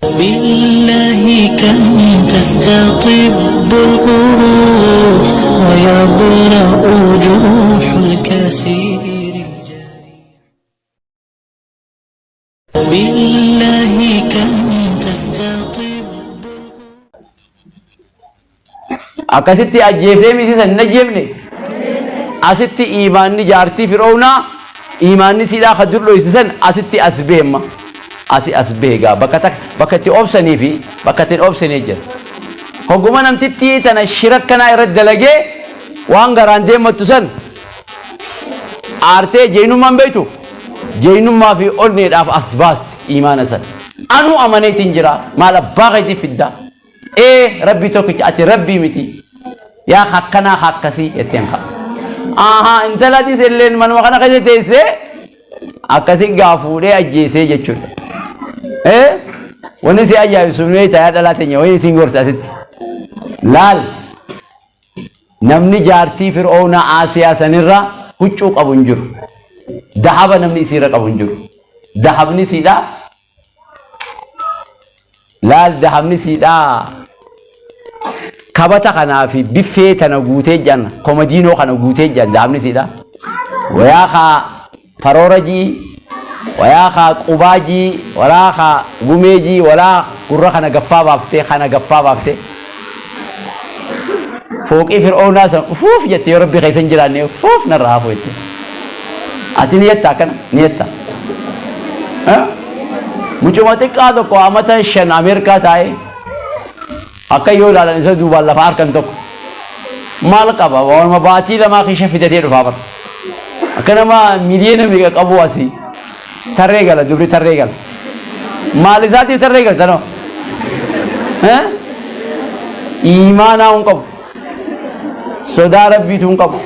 بالله كم تستطب الجروح ويبرأ جروح الكثير الجارح. بالله كم تستطب. Akkasitti ajjeesee misiisa hin ajjeefne. Asitti iimaanni jaartii Fir'oownaa, iimaanni siidhaa ka dur dhoysisan asitti as beemma. Asi as bahe gaa bakka takka bakka itti obsanii fi bakka itti hin obsinee jira. Hogguma namtittii tana shira akkanaa irratti dalagee waan garaan deemmattu san aartee jeeynummaan beektu jeeynummaa fi onneedhaaf as baasti iimaana san. Anuu amaneetiin jira, maal abbaa keetii fiddaa. Ee, Rabbii tokkicha, ati Rabbii miti. Yaa akkanaa akkasii jetteen kaa. Ahaa, intalatis illeen manuma kana keessa teessee akkasi gaa fuudhee ajjeesee jechuudha. Ee, wanni si ajaa'ibsu mee tayaa dhalaa teenya wayii isin gorsa asitti. Laal, namni jaartii Fir'oona Aasiyaa sanirra huccuu qabu hin jiru. Dahaba namni isiirra qabu hin jiru. Dahabni siidhaa. Laal, dahabni siidhaa kabata kanaa fi biffee tana guutee jiran, komadiinoo kana guutee jiran dahabni siidhaa. Wayaa kaa faroora jii, wayaa kaa qubaa jii, walaa kaa gumee jii, walaa gurra kana gaffaa baaftee, kana gaffaa baaftee. Fooqii Fir'oownaa san ufuuf jette, yoo Rabbi keessa hin jiraanne ufuuf narra hafu jette. Ati ni jetta akkana ni jetta. Mucuma xiqqaa tokko amata 5 Ameerikaa taa'ee akka yoo ilaalan isa duubaan lafa harkan tokko maal qaba, waanuma baatii 2 keessa fidatee dhufaa bara. Akka nama miliyoona meeqa qabu asii tarree gala, dubri tarree gala. Maal isaatiif tarree galta noo? Iimaanaa hin qabu. Sodaa Rabbiitu hin qabu.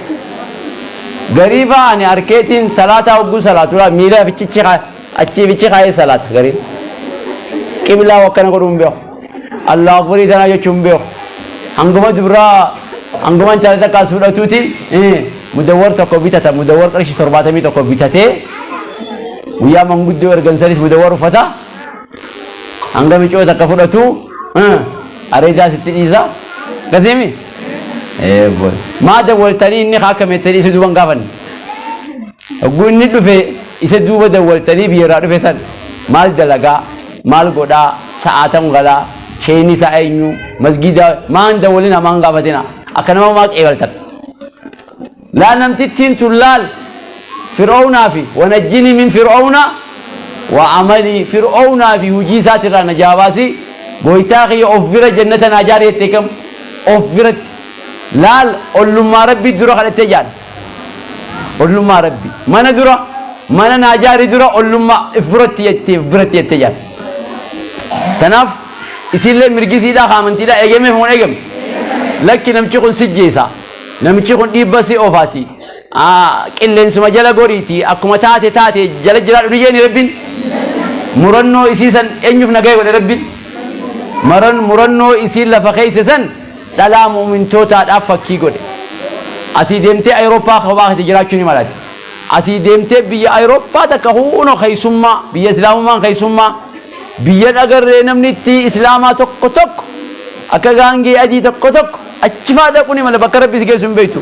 Garii fa'aa ani harkeetiin salaataa hogguu salaatudha, miila fichichi achii fichi kaa'ee salaata gariin. Qiblaa akkana godhuu hin beeku. Allahu akbarii tanaa jechuu hin beeku. Hanguma dubraa, hanguma intala takka as fudhatuuti mudawwar tokko bitata, mudawwar qarshii 71 bitatee guyyaa manguddoo ergan sanis mudawwar uffata. Hanga micoo takka fudhatu areedaa sitti dhiisa. Akkasiimi? Maa dawwaltanii inni akka meettanii isa duuba hin gaafanne. Hogguu inni dhufe isa duuba dawwaltanii, biyya irraa dhufe san maal dalagaa, maal godhaa, sa'aatam galaa, sheeyni isaa eenyu, masgiida maan dawwalina, maan gaafatina, akka nama maa qeebaltan. Laa, namtittiin tun laal, Fir'oownaa fi wanajjinii min Fir'oowna wa amalii, Fir'oownaa fi hujii isaatirraa najaa baasi, gooytaa kiyya, of bira jannata naa jaari jettee kam of biratti. Laal, ollummaa Rabbii dura kadhattee jaan. Ollummaa Rabbii. Mana dura, mana naa jaari dura, ollummaa if biratti jettee, if biratti jettee jaan. Tanaaf isiillee mirgi isiidhaa ka amantiidhaa eegameef moo hin eegame? Lakki, namchi kun si jeesa. Namichi kun dhiibba si oofaati. Qilleensuma jala goriiti akkuma taate taate jala jiraadhu ni jeeni Rabbiin. Murannoo isii san eenyuuf nagaya godhe Rabbiin? Murannoo isiin lafa keeyse san dhalaa mu'mintootaadhaaf fakkii godhe. Asii deemtee Ayirooppaa kophaa keessa jiraachuu ni malati. Asii deemtee biyya Ayirooppaa takka huunoo keessummaa, biyya Islaamummaan keessummaa, biyya dhagarree namni itti Islaamaa tokko tokko akka gaangee adii tokko tokko achi faa dhaquu ni mala, bakka Rabbi si geessu hin beektu.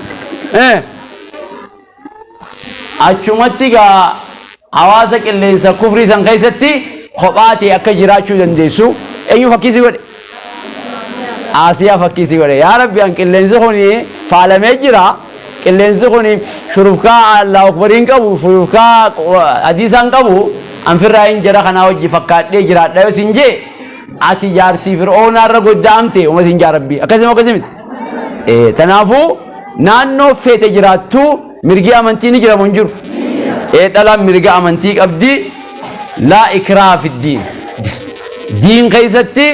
Achumatti gaa hawaasa qilleensa kufrii san keessatti kophaa ta'e akka jiraachuu dandeessu eenyu fakkii si godhe? Aasiyaa fakkii si godhe. Yaa Rabbi, an qilleensi kun faalamee jira. Qilleensi kun shurufkaa Allahu Akbariin qabu, shurufkaa hadiisaan qabu, an firraa hin jara kanaa wajji fakkaadhee jiraadha yoo sin jee, ati jaartii Fir'oonaa irra godda'amte uma sin jaa Rabbi. Akkasuma akkasii miti. Tanaafuu naannoo feete jiraattu mirgi amantii ni jira moo hin jiru? Dhalaan mirga amantii qabdi. Laa ikraa fi diin. Diin keessatti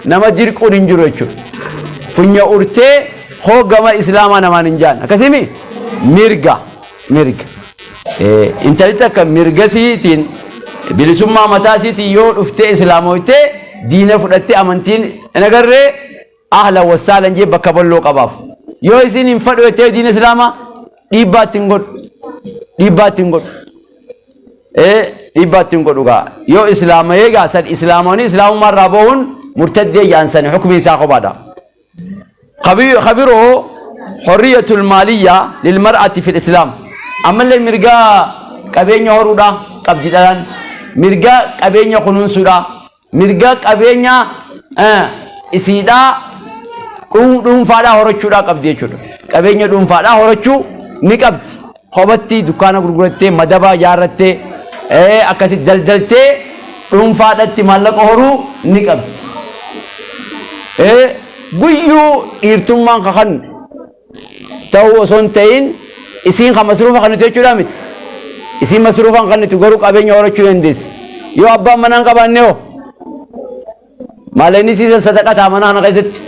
nama dirquun hin jiru jechuudha. Funya urtee hoo gama Islaamaa namaan hin jaan. Akkasii mirga mirga. Intalli takka mirga siitiin, bilisummaa mataa isiitiin yoo dhuftee Islaamoytee diina fudhattee amantiin hin agarree, ahlan wassaalan jee bakka balloo qabaaf. Yoo isin hin fadhu jettee diina Islaamaa dhiibbaa ittiin godhu. Dhiibbaa ittiin godhu. Dhiibbaa ittiin godhu gaa. Yoo islaamayee gaa san islaamanii islaamummaa irraa bahuun murtaddee jaan san hukumii isaa kophaadha. Kabiroo horriyatul maaliyyaa lilmar'ati fil islaam. Ammallee mirga qabeenya horuudha qabdi dhalaan. Mirga qabeenya kunuunsuudha. Mirga qabeenya isiidhaa dhuunfaadhaa horachuudhaa qabdi jechuudha. Qabeenya dhuunfaadhaa horachuu ni qabdi. Kophatti dukkaana gurgurattee, madaba ijaarrattee, akkasi daldaltee dhuunfaadhatti maallaqa horuu ni qabdi. Guyyuu dhiirtummaan kakan ta'uu osoo hin ta'in isiin kan masruufa kennitu jechuudha miti. Isiin masruufa hin kennitu garuu qabeenya horachuu dandeessi. Yoo abbaan manaa hin qabaanne hoo? Maallaqni isiisan sadaqataa mana kana keessatti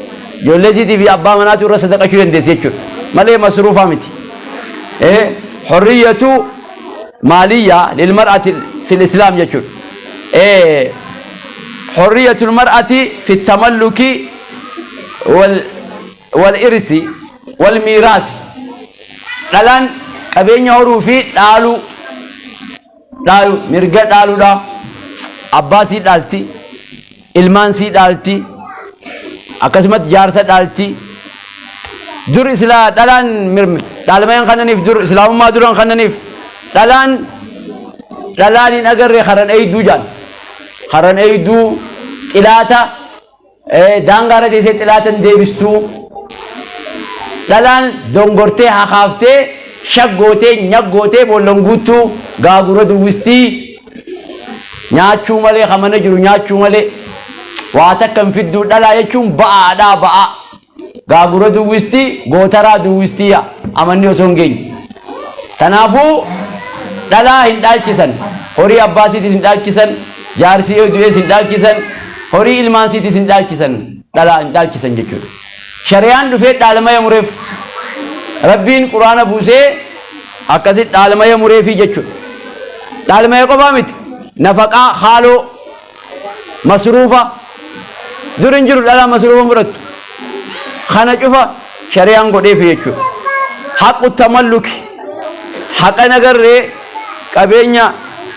ijoollee isiitii fi abbaa manaatu irra sadaqachuu dandeessi jechuudha. Malee masruufaa miti. Hurriyyatu maaliyya lilmar'ati fil islaam jechuudha. Hurriyyatul mar'ati fi tamalluki wal wal irsi wal miiraasi. Dhalaan qabeenya horuu fi dhaaluu dhaalu mirga dhaaluudha. Abbaa sii dhaalti, ilmaan sii dhaalti, akkasumas jaarsa dhaalti. Dur islaa dhalaan dhaalmayan kannaniif dur islaamummaa duran kannaniif dhalaan dhalaan hin agarre karan eeyduu jaan. Karan eeyduu xilaata Daangaa irra teessee xilaata hin deebistuu. Dhalaan dongortee hakaaftee shag gootee nyag gootee boollan guuttuu gaagura duwwistii nyaachuu malee ka mana jiru nyaachuu malee waa takka hin fidduu dhalaa jechuun ba'aadhaa ba'aa gaagura duwwistii gootaraa duwwistii yaa amanni osoo hin geenye. Kanaafuu dhalaa hin dhaalchisan horii abbaa isiitis hin dhaalchisan Jaarsi yoo du'es hin dhaalchisan, horii ilmaan isiitis hin dhaalchisan, dhalaa hin dhaalchisan jechuudha. Shari'aan dhufee dhaalmaya mureef. Rabbiin Qur'aana buusee akkasitti dhaalmaya mureefii jechuudha. Dhaalmaya qofaa miti. Nafaqaa, haaloo, masruufa. Dur hin jiru dhalaan masruufa hin fudhattu. Kana cufa shari'aan godheefi jechuudha. Haqqu tamalluki haqa nagarree qabeenya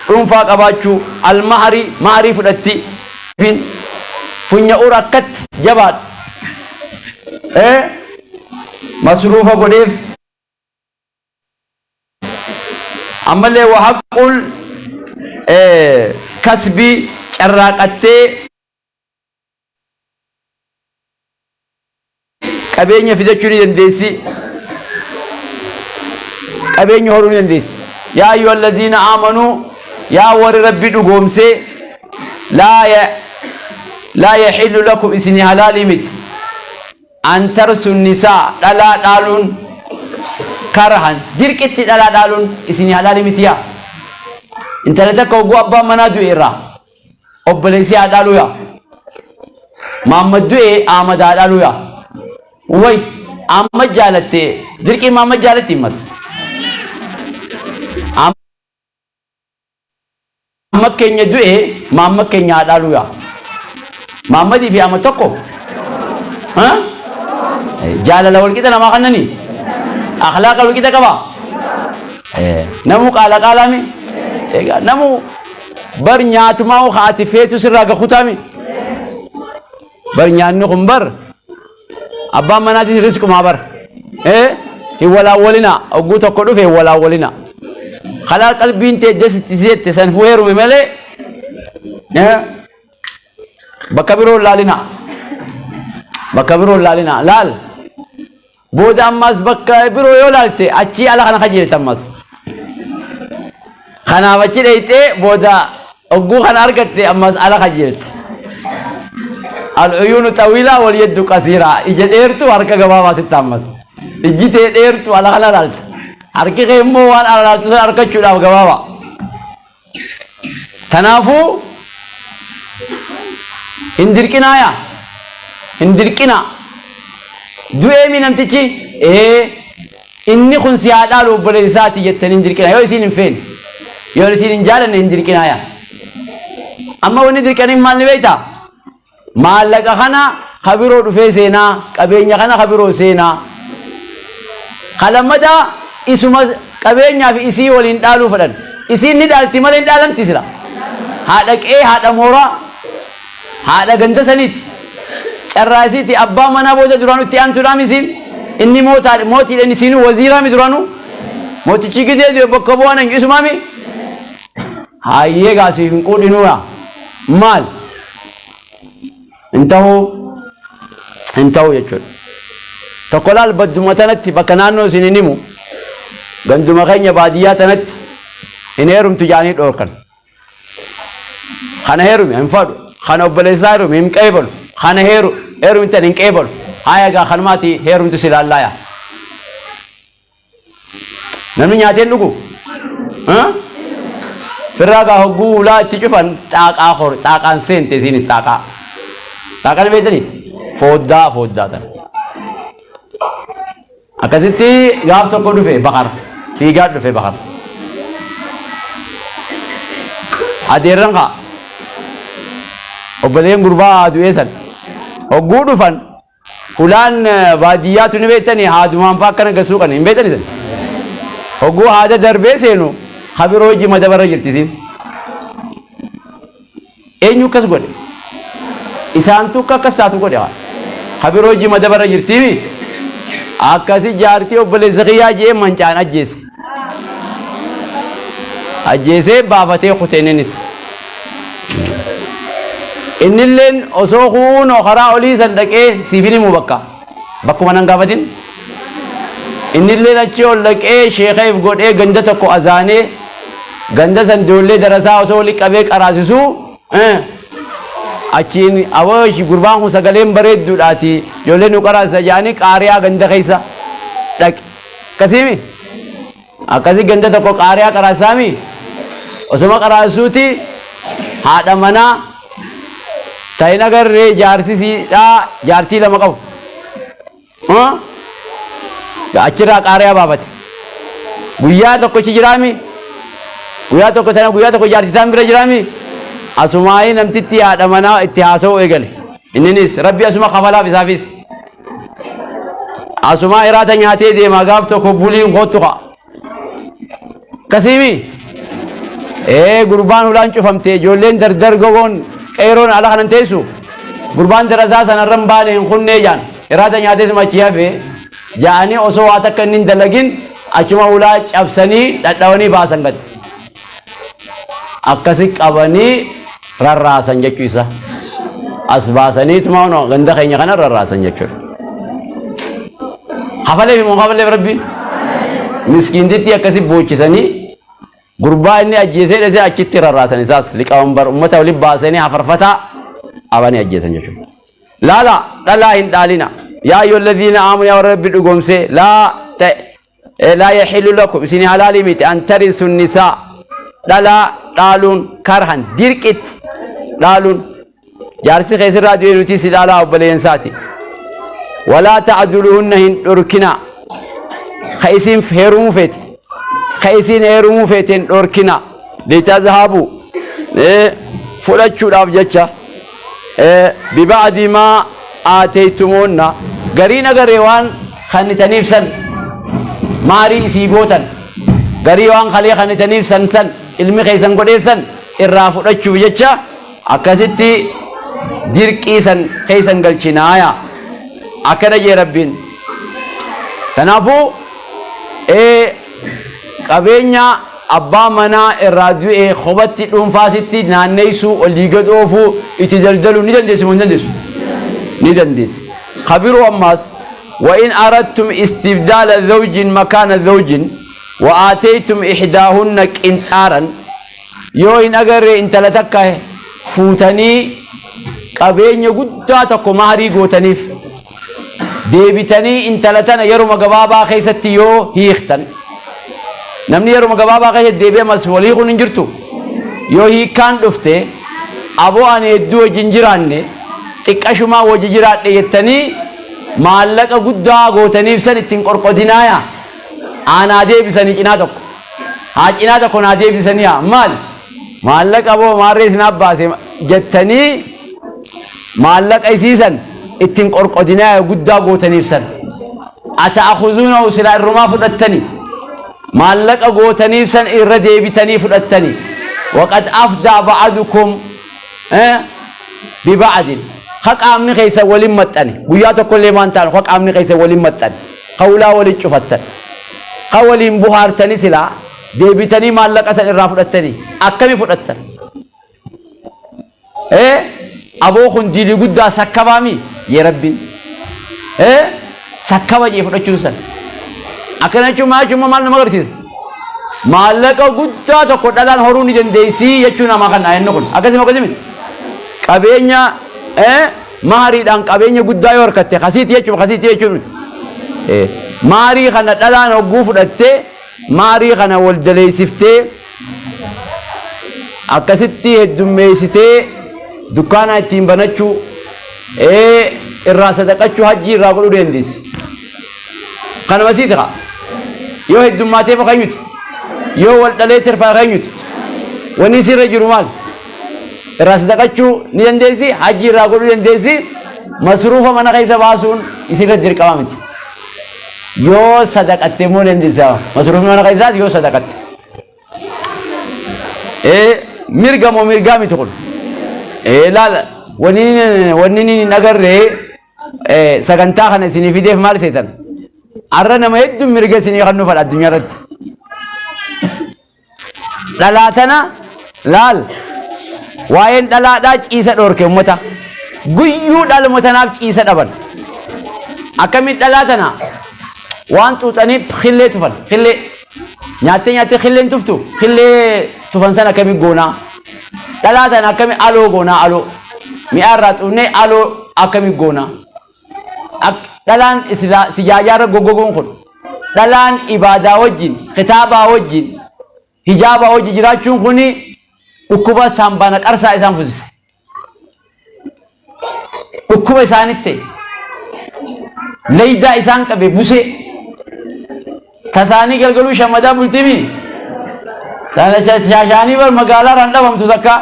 dhuunfaa qabaachuu al-mahrii mahrii fudhatti funya ur akkatti jabaadha. Masruufa godheef. Ammallee wa haqqul kasbii carraaqattee qabeenya fidachuu ni dandeessi. Qabeenya horuu ni dandeessi. Yaa ayyuha allaziina aamanuu yaa warri Rabbi dhugoomsee laa yaxillu lakum isinii halaalii miti an tarsu nisaa dhalaa dhaaluun karahan dirqitti dhalaa dhaaluun isinii halaalii miti yaa intala takka hogguu abbaan manaa du'e irraa Obboleessi haa dhaaluu yaa. Maammad du'e Ahmad haa dhaaluu yaa. Way Ahmad jaalatte dirqii Maammad jaalatti ammas. Ahmad keenya du'e Maammad keenya haa dhaaluu yaa. Maammadii fi Ahmad tokko. Jaalala walqixa namaa kannanii. Akhlaaqa walqixa qabaa. Namuu qaala qaalaami. Egaa namuu Bar nyaatumaa ka ati feetu sirraa ga kutaami. Bar nyaanni kun bar abbaan manaatis risqumaa bar. Hin walaawwalinaa ogguu tokko dhufe hin walaawwalinaa. Kalaa qalbiin tee dasitti jette san heerume malee bakka biroo hin laalinaa. Bakka biroo hin laalinaa. Laal. Booda ammas bakka biroo yoo laalte achii ala kana kajeelta ammas. Kanaaf achi dheyxee booda ogguu kana argatte ammas ala kajeelta. Al-uyuunu xawiilaa wal yaddu qasiiraa. Ija dheertu harka gabaabaa sitti ammas. Ijji tee dheertu ala kana laalta. Harki kee immoo waan ala laaltu sana argachuudhaaf gabaabaa. Kanaafuu hin dirqinaa yaa hin dirqinaa. Du'eemi namtichi ee inni kun si haa dhaalu obboleessa isaati jettanii hin dirqinaa yoo isiin hin feene yoo isiin hin jaalanne hin dirqinaa yaa. Amma wanni dirqaniif maal ni beektaa? Maallaqa kana ka biroo dhufee seenaa, qabeenya kana ka biroo seenaa. Ka lammataa isuma qabeenyaa fi isii waliin dhaaluu fedhan. Isiin ni dhaalti malee hin dhaalamti sila. Haadha qe'ee, haadha mooraa, haadha ganda saniiti. Carraa isiiti abbaa manaa booda duraanuu itti aantuudhaami isiin. Inni mootaa mootiidha inni isiinuu waziiraami duraanuu. Mootichi gizee du'e bakka bu'aan eenyu isumaami. Hayyee gaa siif hin quudhinuudha. Maal? Hin ta'uu hin ta'uu jechuudha. Tokko laal badduma tanatti bakka naannoo isin hin himu ganduma keenya baadiyyaa tanatti hin heerumtu jaanii dhoorkan. Kana heerumi hin fadhu. Kana obboleessaa heerumi hin qeebalu. Kana heeru heerumtan hin qeebalu. Haya gaa kanumaati heerumtu si laallaaya. Namni nyaatee hin dhugu? Firraa gaa hogguu ulaa itti cufan xaaqaa hor xaaqaan seente isiinis xaaqaa. Xaaqaa ni beektanii? Fooddaa fooddaa tana. Akkasitti gaaf tokko dhufe bakar fiigaa dhufe bakar. Adeerran kaa obboleen gurbaa du'ee san hogguu dhufan Hulaan baadiyyaa tuni beektani haadumaan faa akkana gad suuqani hin beektani isin? Hogguu haada darbee seenu habiroo hojii madabarra jirti isiin. Eenyu akkas godhe? Isaantu akka akkas taatu godhe haa. Habiroo hojii madabarra jirtiimi? Akkasi jaartii obboleessa kiyyaa je'ee mancaan ajjeese. Ajjeesee baafatee kute inninis. Innilleen osoo kuunoo karaa olii san dhaqee siif hin himu bakka. Bakkuma nan gaafatin. Innilleen achii ol dhaqee sheeka if godhee ganda tokko azaanee ganda san ijoollee darasaa osoo wali qabee qaraasisuu achiin aboo gurbaan kun sagaleen bareedduudhaati ijoollee nu qaraasisa jedhanii qaariyaa ganda keessa dhaqe. Akkasiimi? Akkasi ganda tokko qaariyaa qaraasisaami? Osoma qaraasisuuti haadha manaa ta hin agarree jaarsi siidhaa jaartii lama qabu. Achirraa qaariyaa baafate. Guyyaa tokkochi jiraami? Guyyaa tokko tana guyyaa tokko jaartii isaan bira jiraami? Asumaayii namtitti haadha manaa itti haasa'uu eegale. Inninis rabbi asuma kafalaaf isaafis. Asumaa iraata nyaatee deema gaaf tokko buliin kottu ka'a. Akkasiimi? Ee gurbaan hulaan cufamte ijoolleen dardar gogoon qeeroon ala kanan teessu gurbaan darasaa sanarra hin baane hin kunnee jaan iraata nyaatee suma achi hafe ja'anii osoo waa takka inni hin dalagin achuma hulaa cabsanii dhadhawanii baasan gad. Akkasi qabanii rarraasan jechuu isa. As baasaniituma kunoo ganda keenya kana rarraasan jechuudha. Hafaleef immoo hafaleef rabbi miskiintitti akkasi boochisanii gurbaa inni ajjeesee dhasee achitti rarraasan isaas liqawanbar ummata waliin baasanii hafarfataa abanii ajjeesan jechuudha. Laala dhalaa hin dhaalina. Yaa ayyuhal ladhiina aamanu yaa warra rabbi dhugoomsee laa ta'e Laa yaxillu lakum isinii halaalii miti an tarisu nisaa dhalaa dhaaluun karhan dirqitti dhaaluun jaarsi kee sirraa du'e nuti si dhaalaa obboleeyyansaati walaa ta'duluhunna hin dhorkinaa ka isiin heerumuu feete ka isiin heerumuu feete hin dhorkinaa litazhabu fudhachuudhaaf jecha biba'di maa aateytumuunna gariin agarre waan kannitaniif san maarii isii gootan garii waan kalee kannitaniif san san ilmi keessan godheef san irraa fudhachuuf jecha akkasitti dirqii san keessan galchinaaya akkana jee rabbiin kanaafuu qabeenya abbaa manaa irraa du'e kophatti dhuunfaasitti naanneessuu, olii gad oofuu, itti daldaluu ni dandeessi moo hin dandeessu? Ni dandeessi. Ka biroo ammaas wa in aradtum istibdaala zawjin makaana zawjin wa aataytum ihdaahunna qinxaaran yoo hin agarre intala takka fuutanii qabeenya guddaa tokko mahrii gootaniif deebitanii intala tana yeruma gabaabaa keessatti yoo hiiktan namni yeruma gabaabaa keessatti deebi'ee ammas wal hiikuun hin jirtu yoo hiikkaan dhufte aboo ani hedduu wajjin jiraanne xiqqashumaa wajji jiraadhe jettanii maallaqa guddaa gootaniif san ittiin qorqodinaaya aanaa deebisanii cinaa tokko haa cinaa tokko naa deebisanii haa maal Maallaqa boo maarree isin abbaase jettanii maallaqa isii san ittiin qorqodinaa guddaa gootaniif san. Ata'akhuzuunahu silaa irrumaa fudhattanii maallaqa gootaniif san irra deebitanii fudhattanii. Waqad afdaa ba'adukum biba'adin. Ka qaamni keessa waliin maxxane. Guyyaa tokkollee maan taanu ka qaamni keessa waliin maxxane. Ka ulaa waliin cufattan. Ka waliin buhaartanii silaa deebitanii maallaqa san irraa fudhattanii akkami fudhattan? Aboo kun dilii guddaa sakkabaami jee Rabbiin. Sakkaba jee fudhachuun san. Akkana jechuun maal jechuun maal nama agarsiisa? Maallaqa guddaa tokko dhalaan horuu ni dandeessii jechuu namaa kan ayanni kun. Akkasuma akkasii miti. Qabeenya mahariidhaan qabeenya guddaa yoo harkatte kasiiti jechuun kasiiti jechuun miti. Maharii kana dhalaan hogguu fudhattee maharii kana wal daleessiftee akkasitti heddummeessitee dukkaana ittiin banachuu irraa sadaqachuu hajjii irraa godhuu dandeessi. Kanuma siiti kaa. Yoo heddummaatee fa keenyuti. Yoo wal dhalee tirfaa keenyuti. Wanni isirra jiru maal? Irraa sadaqachuu ni dandeessi, hajjii irraa godhuu dandeessi, masruufa mana keessa baasuun isirra dirqama miti. Yoo sadaqatte immoo dandeessa. Masruufni mana keessaas yoo sadaqatte. Mirga moo mirgaa miti kun? Laala wanni inni hin agarree sagantaa kana isinii fideef maal seetan? Har'a nama hedduun mirga isinii kan dhufan addunyaa irratti. Dhalaa tana laal waa'een dhalaadhaa ciisa dhoorke uummata. Guyyuu dhaluma tanaaf ciisa dhaban. Akkamiin dhalaa tana waan xuuxaniif khillee tufan khillee nyaattee nyaattee khilleen tuftu khillee tufan sana akkamiin goonaa? Dhalaa tana akkamiin aloo goonaa aloo mi'aa irraa xuunnee aloo akkamiin goonaa? Dhalaan sijaajaa irra goggoguun kun dhalaan ibaadaa wajjin kitaabaa wajjin hijaabaa wajjin jiraachuun kuni dhukkuba saambana qarsaa isaan fusise. Dhukkuba isaanitti ta'e. Leeydaa isaan qabe busee. Tasaanii galgaluu shamadaa bultimi. Shaashaanii bar magaalaa irraan dhabamtu takka.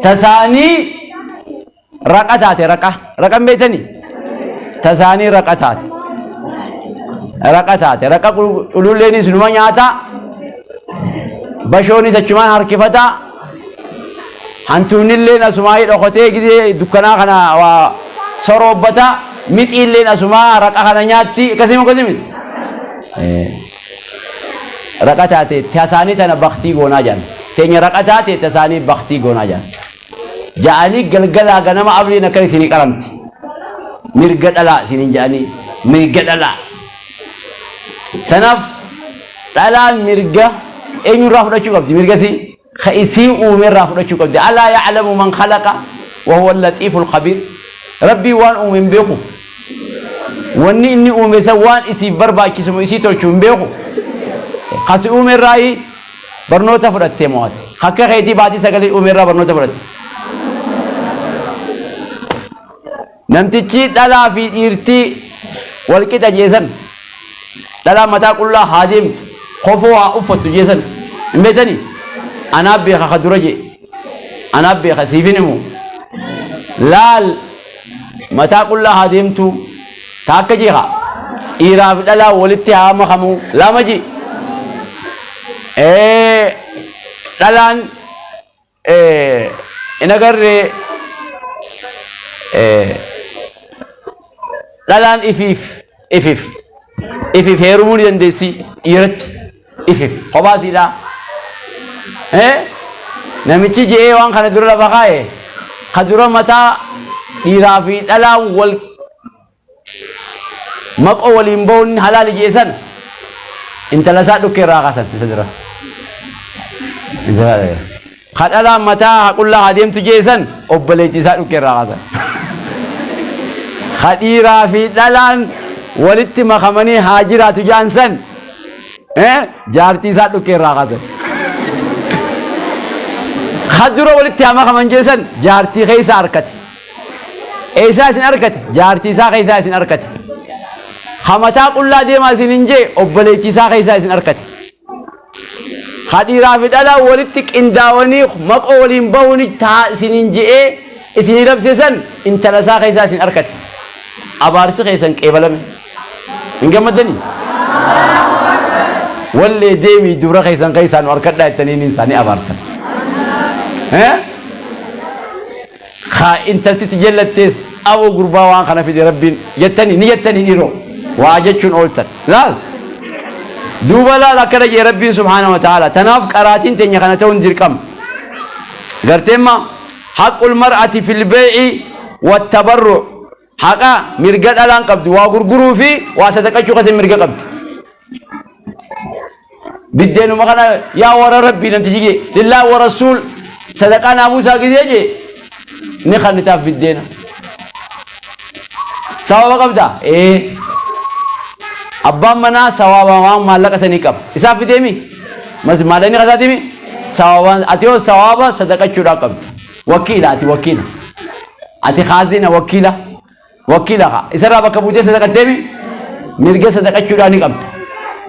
Tasaanii raqa taate raqa. Raqa hin beektanii? Tasaanii raqa taate. Raqa taate. Raqa cululleenis numa nyaata. Bashoonis achumaan harkifata. Hantuunnilleen asumaa dhokatee gizee dukkanaa kana waa soroobbata. Mixiilleen asumaa raqa kana nyaatti. Akkasii akkasii miti. Raqa taate tasaanii tana baktii goonaa jedhan. Teenya raqa taate tasaanii baktii goonaa jedhan. Ja'anii galgalaa ganama abliin akka isinii qaramti. Mirga dhalaa isiniin ja'anii mirga dhalaa. Tanaaf dhalaan mirga eenyurraa fudhachuu qabdi mirga isii ka isii uumerraa fudhachuu qabdi. Alaa ya'lamu man khalaqa wa huwa al-latiiful khabiir. Rabbii waan uume hin beeku. Wanni inni uume san waan isiif barbaachisu isii tolchu hin beeku. Kasi uumerraayi barnoota fudhattee mo'ate. Akka keetii baatii sagalee uumerraa barnoota fudhatte. Namtichi dhalaa fi dhiirtii wal qixa jeesan dhalaa mataa qullaa haa deemtu kofoo haa uffattu jeesan hin beektanii? Anaa beeka ka dura jee anaa beeka siifin himu laal mataa qullaa haa deemtu ta akka jeeqa dhiiraa fi dhalaa walitti haa makamu lama jee dhalaan hin agarree dhalaan ifiif ifiif ifiif heerumuu ni dandeessi dhiiratti ifiif kophaa isiidhaa. Namichi je'ee waan kana dura lafa kaa'e ka dura mataa dhiiraa fi dhalaan wal maqoo waliin bahuun halaali je'e san intala isaa dhukkee irraa kaasan isa dura. Ka dhalaan mataa qullaa haa deemtu je'e san obboleettii isaa dhukkee irraa kaasan. Ka dhiiraa fi dhalaan walitti makamanii haa jiraatu ja'an san jaartii isaa dhukkee irraa kaasan. Ka dura walitti haa makaman je'e san jaartii keessa harkate. Eessaa isin argate? Jaartii isaa keessaa isin argate. Ha mataa qullaa deemaa isin hin jee obboleettii isaa keessaa isin argate. Ha dhiiraa fi dhalaa walitti qindaawanii maqoo waliin bahuun taa isin hin je'ee isinii labse san intala isaa keessaa isin argate. Abaarsi keessan qeebalame. Hin gammaddanii? Wallee deemii dubra keessan keessaa nu arkadhaa jettanii isaanii abaartan. Eh? Haa intaltitti jallattees aboo gurbaa waan kana fide rabbiin jettanii ni jettanii dhiiroo waa jechuun ooltan. Laal duuba laal akkana jee rabbiin subhaanahu wa ta'ala tanaaf qaraatiin teenya kana ta'uun dirqama. Garteemma haqqul mar'ati fil bee'i wattabarru haqa mirga dhalaan qabdu waa gurguruu fi waa sadaqachuu keessa mirga qabdi. Biddeenuma kana yaa warra rabbii namtichi jee lillaa wa rasuul sadaqaa naa buusaa gizee jee ni kannitaaf biddeena. Sababa qabdaa? Ee. Abbaan manaa sawaaba waan maallaqa sanii qaba. Isaaf fideemi? Mas maallaqni kasaatimi? Sawabaan ati yoo sawaaba sadaqachuudhaa qabda. Wakiila ati wakiila. Ati kaazina wakiila. Wakiila kaa. Isarraa bakka buutee sadaqatteemi? Mirga sadaqachuudhaa ni qabda.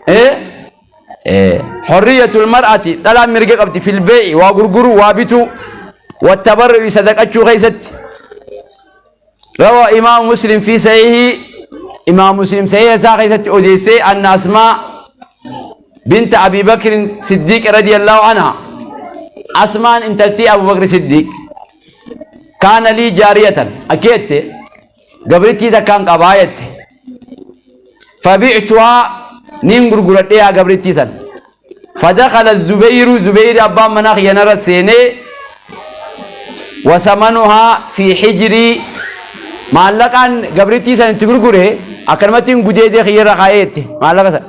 Ee. Xorriyatul mar'ati dhalaan mirga qabdi fil bee'i waa gurguruu waa bituu wattabarru'i sadaqachuu keessatti. Rawaa Imaam Muslim fi sahihi Imaam Muslim sahiha isaa keessatti odeessee anna Asmaa binta Abi Bakr Siddiq radiyallahu anha Asmaan intaltii Abu Bakr Siddiq kaana lii jaariyatan akki jette gabrittii takkaan qabaa jette fabi'tuhaa nin gurguradhee yaa gabrittii san fadakala zubeyru zubeyri abbaan manaa kiyya narra seenee wasamanuhaa fi hijrii maallaqaan gabrittii san itti gurgure akkanumatti hin gudeedee kiyya irra kaayee jette maallaqa san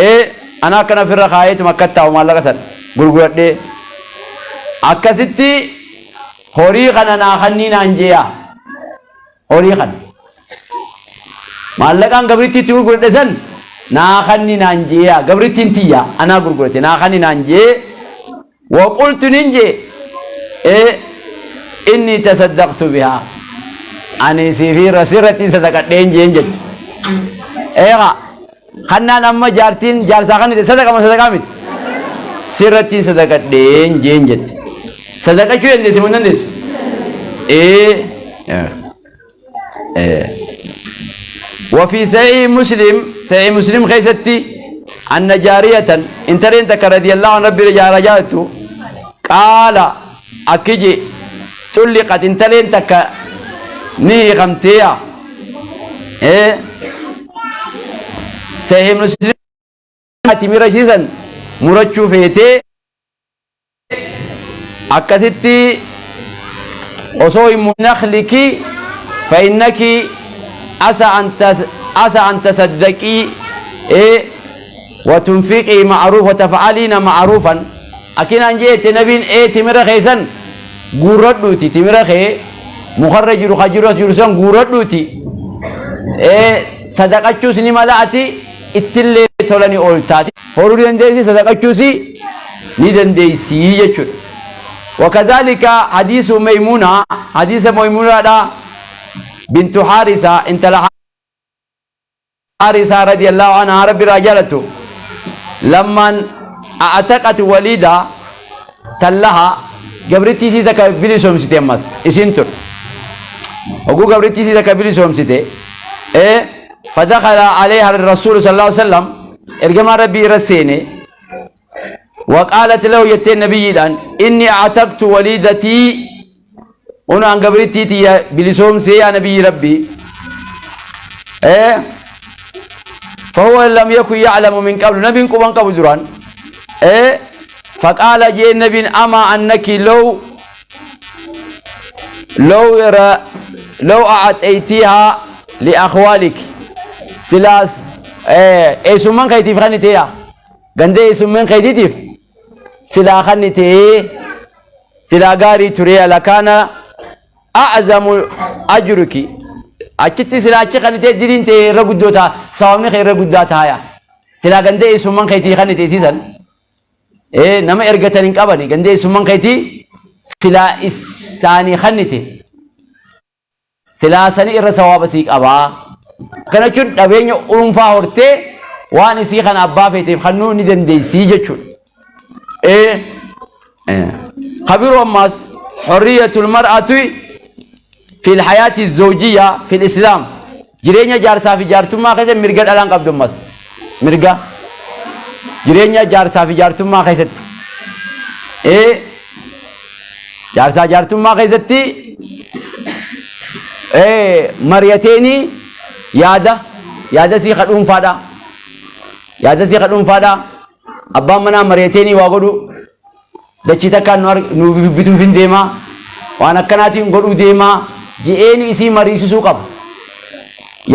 ee ana akkana ofirra kaayeetuma akka taa'u maallaqa san gurguradhee akkasitti horii kana naa kannii naan jeeyaa horii kana maallaqaan gabrittii itti gurguradhe san naa kanni naan jeeyaa gabrittiin tiyya anaa gurgurate naa kanni naan jee waqultu nin jee ee inni tasaddaqtu bihaa ani siifii irra sirrattiin sadaqadheen jeen jette eegaa Kannaan amma jaartiin jaarsaa kannite sadaqa moo sadaqaa miti? Sirrattiin sadaqadheen jeen jette. Sadaqachuu dandeessi moo hin dandeessu? Ee. Ee. وفي صحيح مسلم صحيح مسلم خيستي أن جارية انترين تك رضي الله عن ربي رجال رجالته قال أكجي طلقت انترين تك ني خمتيا إيه Sahih Muslim timira isiisan murachuu feetee akkasitti osoo hin nakliki fa'innaki asa an asa an tasaddaqii ee watunfiqii ma'ruuf watafa'aliina ma'ruufan akkinaan jeette nabiin ee timira keessan guurradhuuti timira kee mukarra jiru ka jiru as jiru san guurradhuuti ee sadaqachuus ni mala ati ittillee tola ni ooltaati horuu ni dandeessi sadaqachuus ni dandeessi jechuudha. Wakazaalika hadiisu Maymuuna hadiisa Maymuunaadha bintu Haarisa intala Haarisaa radiyallahu anhaa Rabbi irraa jaalatu lammaan a'ataqat waliida tallaha gabrittii isii takka bilisoomsite ammas isiin tun oguu gabrittii isii takka bilisoomsite ee fadakala alayha rasuulu sallallahu alaihi wasallam ergamaan rabbii irra seene Waqaalat lahu jetteen nabiyyiidhaan inni a'taqtu waliidatii unaan gabrittii tiyya bilisoomsee yaa nabiyyi rabbii fahuwa lam yakun ya'lamu min qablu nabiin quban qabu duraan faqaala jeen nabiin amaa annaki low low low a'xaytiihaa liakhwaalik silaas eessumman keetiif kanniteeya Ganda eessumman keetiitiif silaa kannitee silaa gaarii turee lakaana a'zamu ajruki achitti silaa achi kannitee diliin ta'e irra guddoo ta'a sababni kee irra guddaa taaya silaa ganda eessumman keetii kannite isiisan ee nama ergatan hin qabani ganda eessumman keetii silaa isaanii kannite Silaa sani irra sawaaba sii qabaa. Kana jechuun dhabeenya dhuunfaa hortee waan isii kana abbaa feeteef kannuu ni dandeessii jechuudha. Ee kabiroo ammaas xorriyatul mar'atu fil hayaati zawjiyya fil islaam jireenya jaarsaa fi jaartummaa keessa mirga dhalaan qabdu ammas mirga jireenya jaarsaa fi jaartummaa keessatti ee Jaarsaa jaartummaa keessatti mari'ateeni yaada yaada sii ka dhuunfaadha. Yaada sii ka dhuunfaadha. Abbaan manaa mari'ateeni waa godhu dachii takkaan nu bituuf hin deemaa waan akkanaatiin godhuu deemaa je'eeni isii mariisisuu qaba.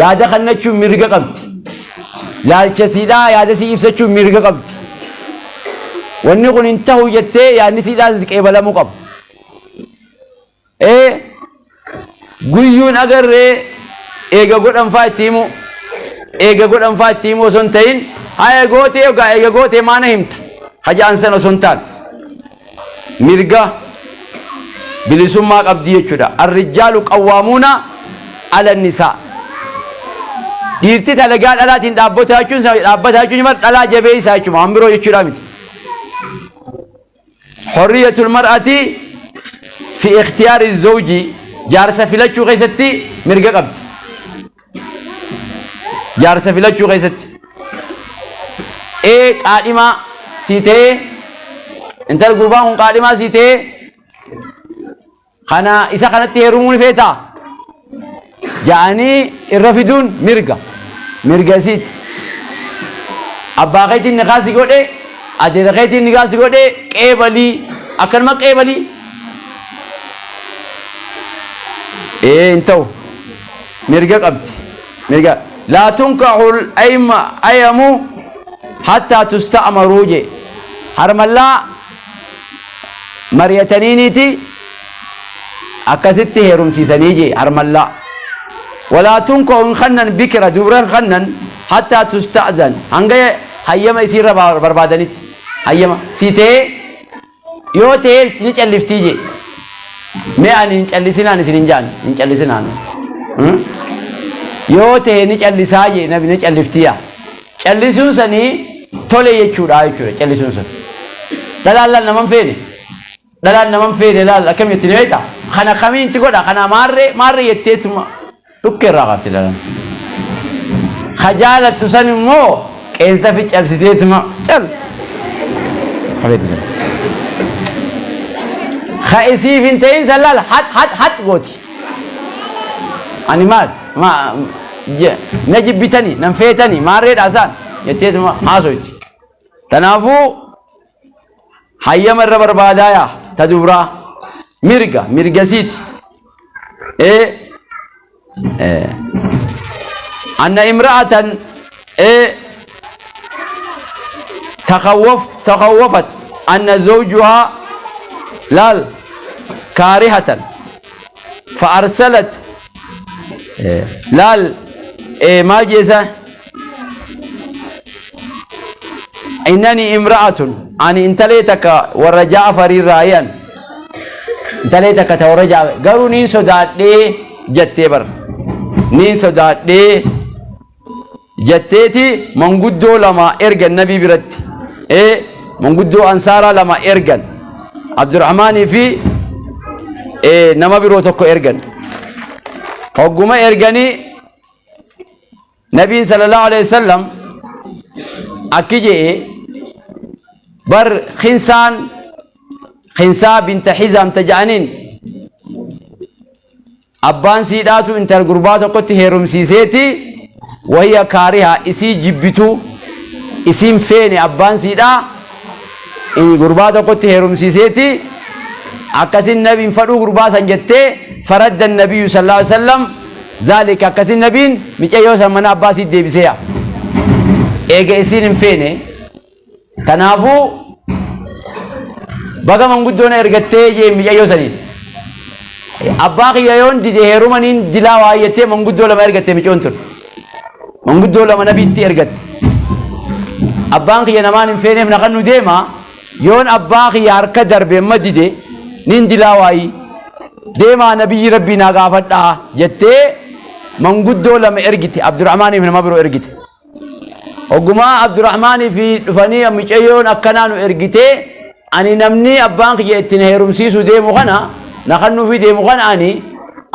Yaada kannachuun mirga qabdi. Laalcha siidhaa yaada sii ibsachuun mirga qabdi. Wanni kun hin tahu jettee yaadni siidhaas qeebalamuu qaba. Ee guyyuun agarree eega godhan faa itti himu eega godhan faa itti himu osoo hin ta'in haya gootee egaa eega gootee maana himta haja'an san osoo hin taane mirga bilisummaa qabdi jechuudha. Arrijaalu qawwaamuuna ala nisaa. Dhiirti talagaa dhalaatiin dhaabbata jechuun dhaabbata jechuun bar dhalaa jabeessaa jechuudha waan biroo jechuudha miti. Hurriyatul mar'ati fi ikhtiyaari zawji jaarsa filachuu keessatti mirga qabdi. Jaarsa filachuu keessatti. Ee qaadhimaa sii ta'ee intal gurbaan kun qaadhimaa sii ta'ee kana isa kanatti heerumuu ni feetaa? Ja'anii irra fiduun mirga. Mirga isiiti. Abbaa keetiin nikaa si godhe, adeera keetiin nikaa si godhe, qeebalii. Akkanuma qeebalii. Ee hin ta'u. Mirga qabdi. Mirga. Laa tunkahul ayamu hattaa tusta'maruu je. Harmallaa mari'ataniiniiti akkasitti heerumsiisanii jee harmallaa. Walaa tunkahu hin kannan bikira dubra hin kannan hattaa tusta'zan hanga hayyama isiirra barbaadanitti hayyama sii ta'ee yoo ta'ee ni calliftii jee. Mee ani hin callisinaan isin hin jaan hin callisinaan. Yoo ta'e ni callisaa jee nabi ni calliftiya. Callisuun sanii tole jechuudha jechuudha callisuun sun. Dhalaan laal naman feene. Dhalaan naman feene laal akkam jetti ni beektaa? Kana kamiin itti godha kana maarree maarree jetteetuma dhukkee irraa kaafti dhalaan. Ka jaalattu san immoo qeensa fi cabsiteetuma cal. Hafeetti san. Ka isiif hin ta'in san laal hat hat hat gooti. Ani maal ma na jibbitani nan feetani maarreedha isaan jetteetuma haasoyti. Kanaafuu hayyama irra barbaadaaya ta dubraa mirga mirga siiti. Ee anna imra'atan ee takhawwafat anna zawjuhaa laal kaarihatan fa'arsalat laal maal jeesa innani imra'atun ani intalee takka warra Ja'farii raayan intalee takka ta warra Ja'far garuu niin sodaadhee jettee bar niin sodaadhee jetteeti manguddoo lama ergan nabii biratti ee manguddoo ansaaraa lama ergan Abdurrahmaanii fi nama biroo tokko ergan hogguma erganii nabiin sallallahu alaihi wasallam akki je'e bar khinsaan Khinsaa binta Hizaam ta ja'aniin abbaan siidhaatu intal gurbaa tokkotti heerumsiiseeti wahiya kaariha isii jibbitu isiin feene abbaan siidhaa gurbaa tokkotti heerumsiiseeti akkasin nabiin fadhuu gurbaa san jettee faradda nabiyyu sallallahu alaihi wasallam zaalika akkasin nabiin micayyoo san mana abbaa siit deebiseeya eega isiin hin feene. Kanaafuu baga manguddoo na ergattee jeen micayyoo saniin. Abbaa kiyya yoon dide heeruma niin dilaa waa jettee manguddoo lama ergatte micoon tun. Manguddoo lama nabiitti ergatte. Abbaan kiyya namaan hin feeneef na kannu deema yoon abbaa kiyya harka darbe amma dide niin dilaa waayii. Deemaa nabiyyi rabbii naa gaafadhaa jettee manguddoo lama ergite Abdurrahmaaniif nama biroo ergite. Oggumaa Abdurrahmaanii fi dhufanii micayyoon akkanaa nu ergitee ani namni abbaan kiyya itti na heerumsiisuu deemu kana na kannuufii deemu kana ani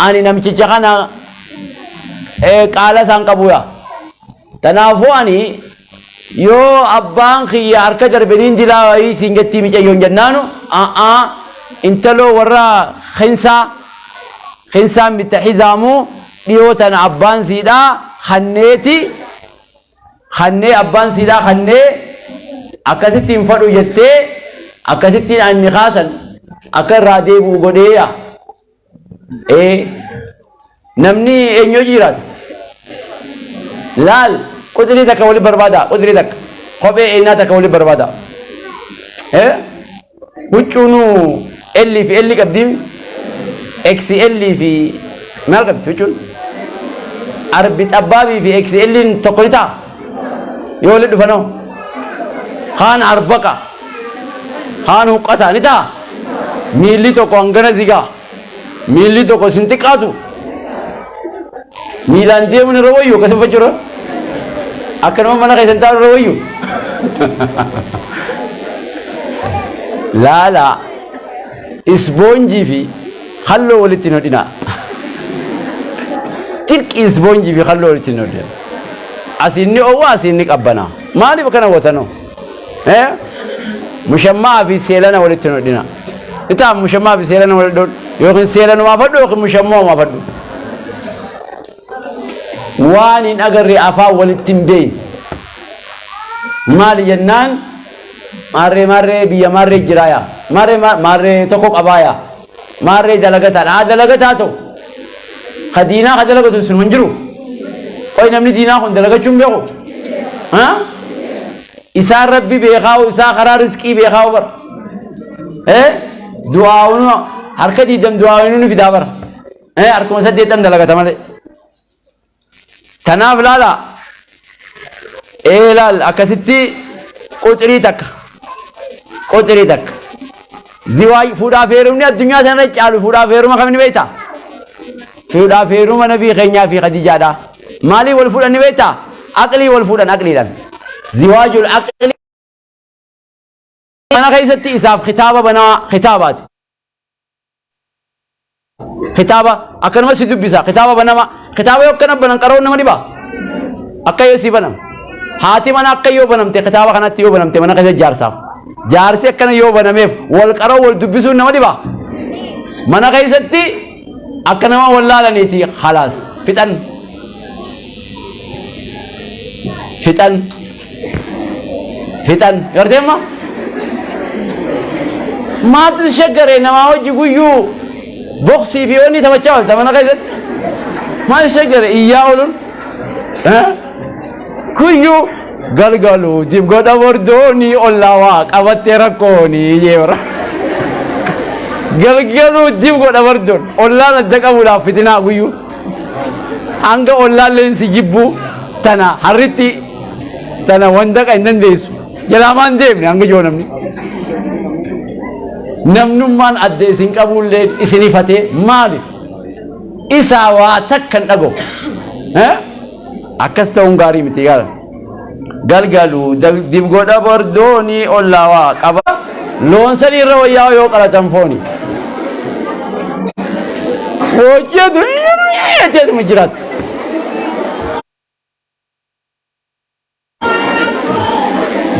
ani namticha kana qaala isaan qabu yaa. Kanaafuu ani yoo abbaan kiyya harka darbe niin dilaa wayii siin jettii micayyoon jennaanu a'aa Intaloo warra Khinsaa, Khinsaan bitta Hizaamu dhiyoo tana abbaan siidhaa kanneeti, kannee abbaan siidhaa kannee akkasitti hin fadhu jettee akkasittiin ani kaasan akka irraa deebi'u godheeya. Ee namni eenyu hojii jiraata? Laal quxirii takka wali barbaada, quxirii takka kophee eenyaa takka wali barbaada. Ee huccuunuu L fi L qabdiin XL fi maal qabdi huccuun? Arbi xabbaabii fi XL tokko ni ta'a. Yoo walitti dhufanoo kaan arbaqa kaan huqqataa ni ta'a. Miilli tokko hangana zigaa, miilli tokko sin xiqqaatu. Miilaan deemuun irra wayyu akkasii uffachuu irra, akkanuma mana keessan taa'u irra wayyu. Laala, isboonjii fi halloo walitti hin hodhinaa. Xiqqi isboonjii fi halloo walitti hin hodhinaa. Asiin ni oowwa, asiin ni qabbanaa. Maaliif akkana gootanoo? Mushammaa fi seelana walitti hin hodhina. Ni ta'a mushammaa fi seelana walitti hodhu, yookiin seelanumaa fadhu yookiin mushammumaa fadhu. Waan hin agarre afaan walitti hin beekne. Maali jennaan, maarree maarree biyya maarree jiraa yaa, maarree maarree tokko qabaa yaa, maarree dalagataadha. Haa dalagataa ta'u. Ka diinaa ka dalagatu sun hin jiru. Qoy, namni diinaa kun dalagachuu hin beeku. Haa? Isaan Rabbi beekaa'u, isaa karaa rizqii beekaa'u bara. Eh? Du'aa'uun harka 20 du'aa'uun ni fidaa bara. Eh? Harkuma 8 dalagata malee. Tanaaf laala. Ee laal, akkasitti quxirii takka. Quxirii takka. Ziwaay fuudhaaf heerumni addunyaa sanarra caalu fuudhaaf heeruma kam ni beektaa? Fuudhaaf heeruma nabii keenyaa fi Khadiijaadha. Maalii wal fuudhan ni beektaa? Aqlii wal fuudhan, aqliidhaan. Ziwaajul aqlii mana keessatti isaaf kitaaba banaa, kitaabaati. Kitaaba akkanuma si dubbisa, kitaaba banama, kitaaba yoo akkana banan qaroon nama dhiba. Akka yoo si banam. Haati mana akka yoo banamte, kitaaba kanatti yoo banamte mana keessa jaarsaaf. Jaarsi akkana yoo banameef wal qaroo wal dubbisuun nama dhiba. Mana keessatti akka nama wallaalaniiti, khalaas, fixan. Fixan. Fixan. Gartee amma? Maaltu si shaggaree namaa hojii guyyuu boksii fi onni taphachaa oolta mana keessatti? Maal si shaggaree iyyaa ooluun? Guyyuu galgalu dib godha bordooni ollaa waa qabattee rakkooni jeera. Galgaluu dib godha bordoon ollaan adda qabuudhaaf fitinaa guyyuu. Hanga ollaan leensi jibbuu tana harritti tana wandaqa hin dandeessu. Jalaa maan deemne hanga joo namni. Namnummaan adda isin qabuullee isin ifatee maali? Isaa waa takka hin dhaga'u. Akkas ta'uun gaarii miti gaara. Galgalu dib godha bordooni ollaa waa qaba. Loon sanii irra wayyaa yoo qalatan fooni. Hojjetu jetteetuma jiraatti.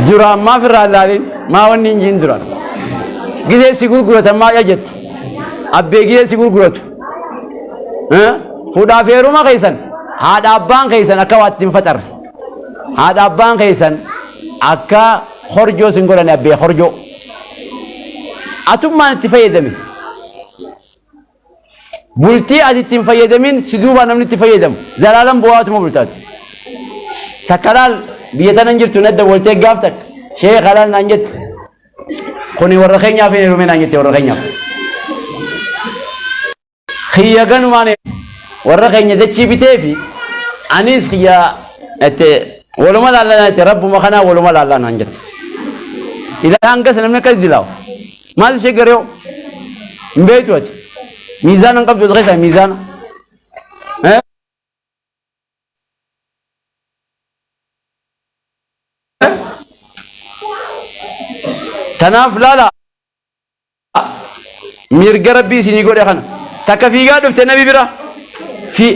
Duraan maaf irraa hin laalin, maa wanni hin jiin duraan. Gizee si gurguratan maa jetta. Abbee gizee si gurguratu. Fuudhaaf heeruma keessan haadha abbaan keessan akka waatti hin faxarre. Haadha abbaan keessan akka horjoo sin godhane, abbee horjoo. Atummaan itti fayyadame. Bultii ati itti hin fayyadamin si duubaa namni itti fayyadamu. Zalaalan bu'aatuma bultaati. Takka laal, biyya tana hin jirtu, nadda waltee gaaf takka. Sheekha, laal naan jette. Kuni warra keenyaaf hin heerume naan jette, warra keenyaaf. Kiyya ganumaan warra keenya dachii bitee fi anis kiyya itti waluma laallaa jette, rabbuma kanaa waluma laallaa naan jette. Ilaa hangas namni akkas dilaawu. Maal ishee garee hin beektu ati. Miizaana hin qabdu keessaa miizaana. Tanaaf laala, mirga Rabbii isinii godhe kana. Takka fiigaa dhufte nabi bira. Fi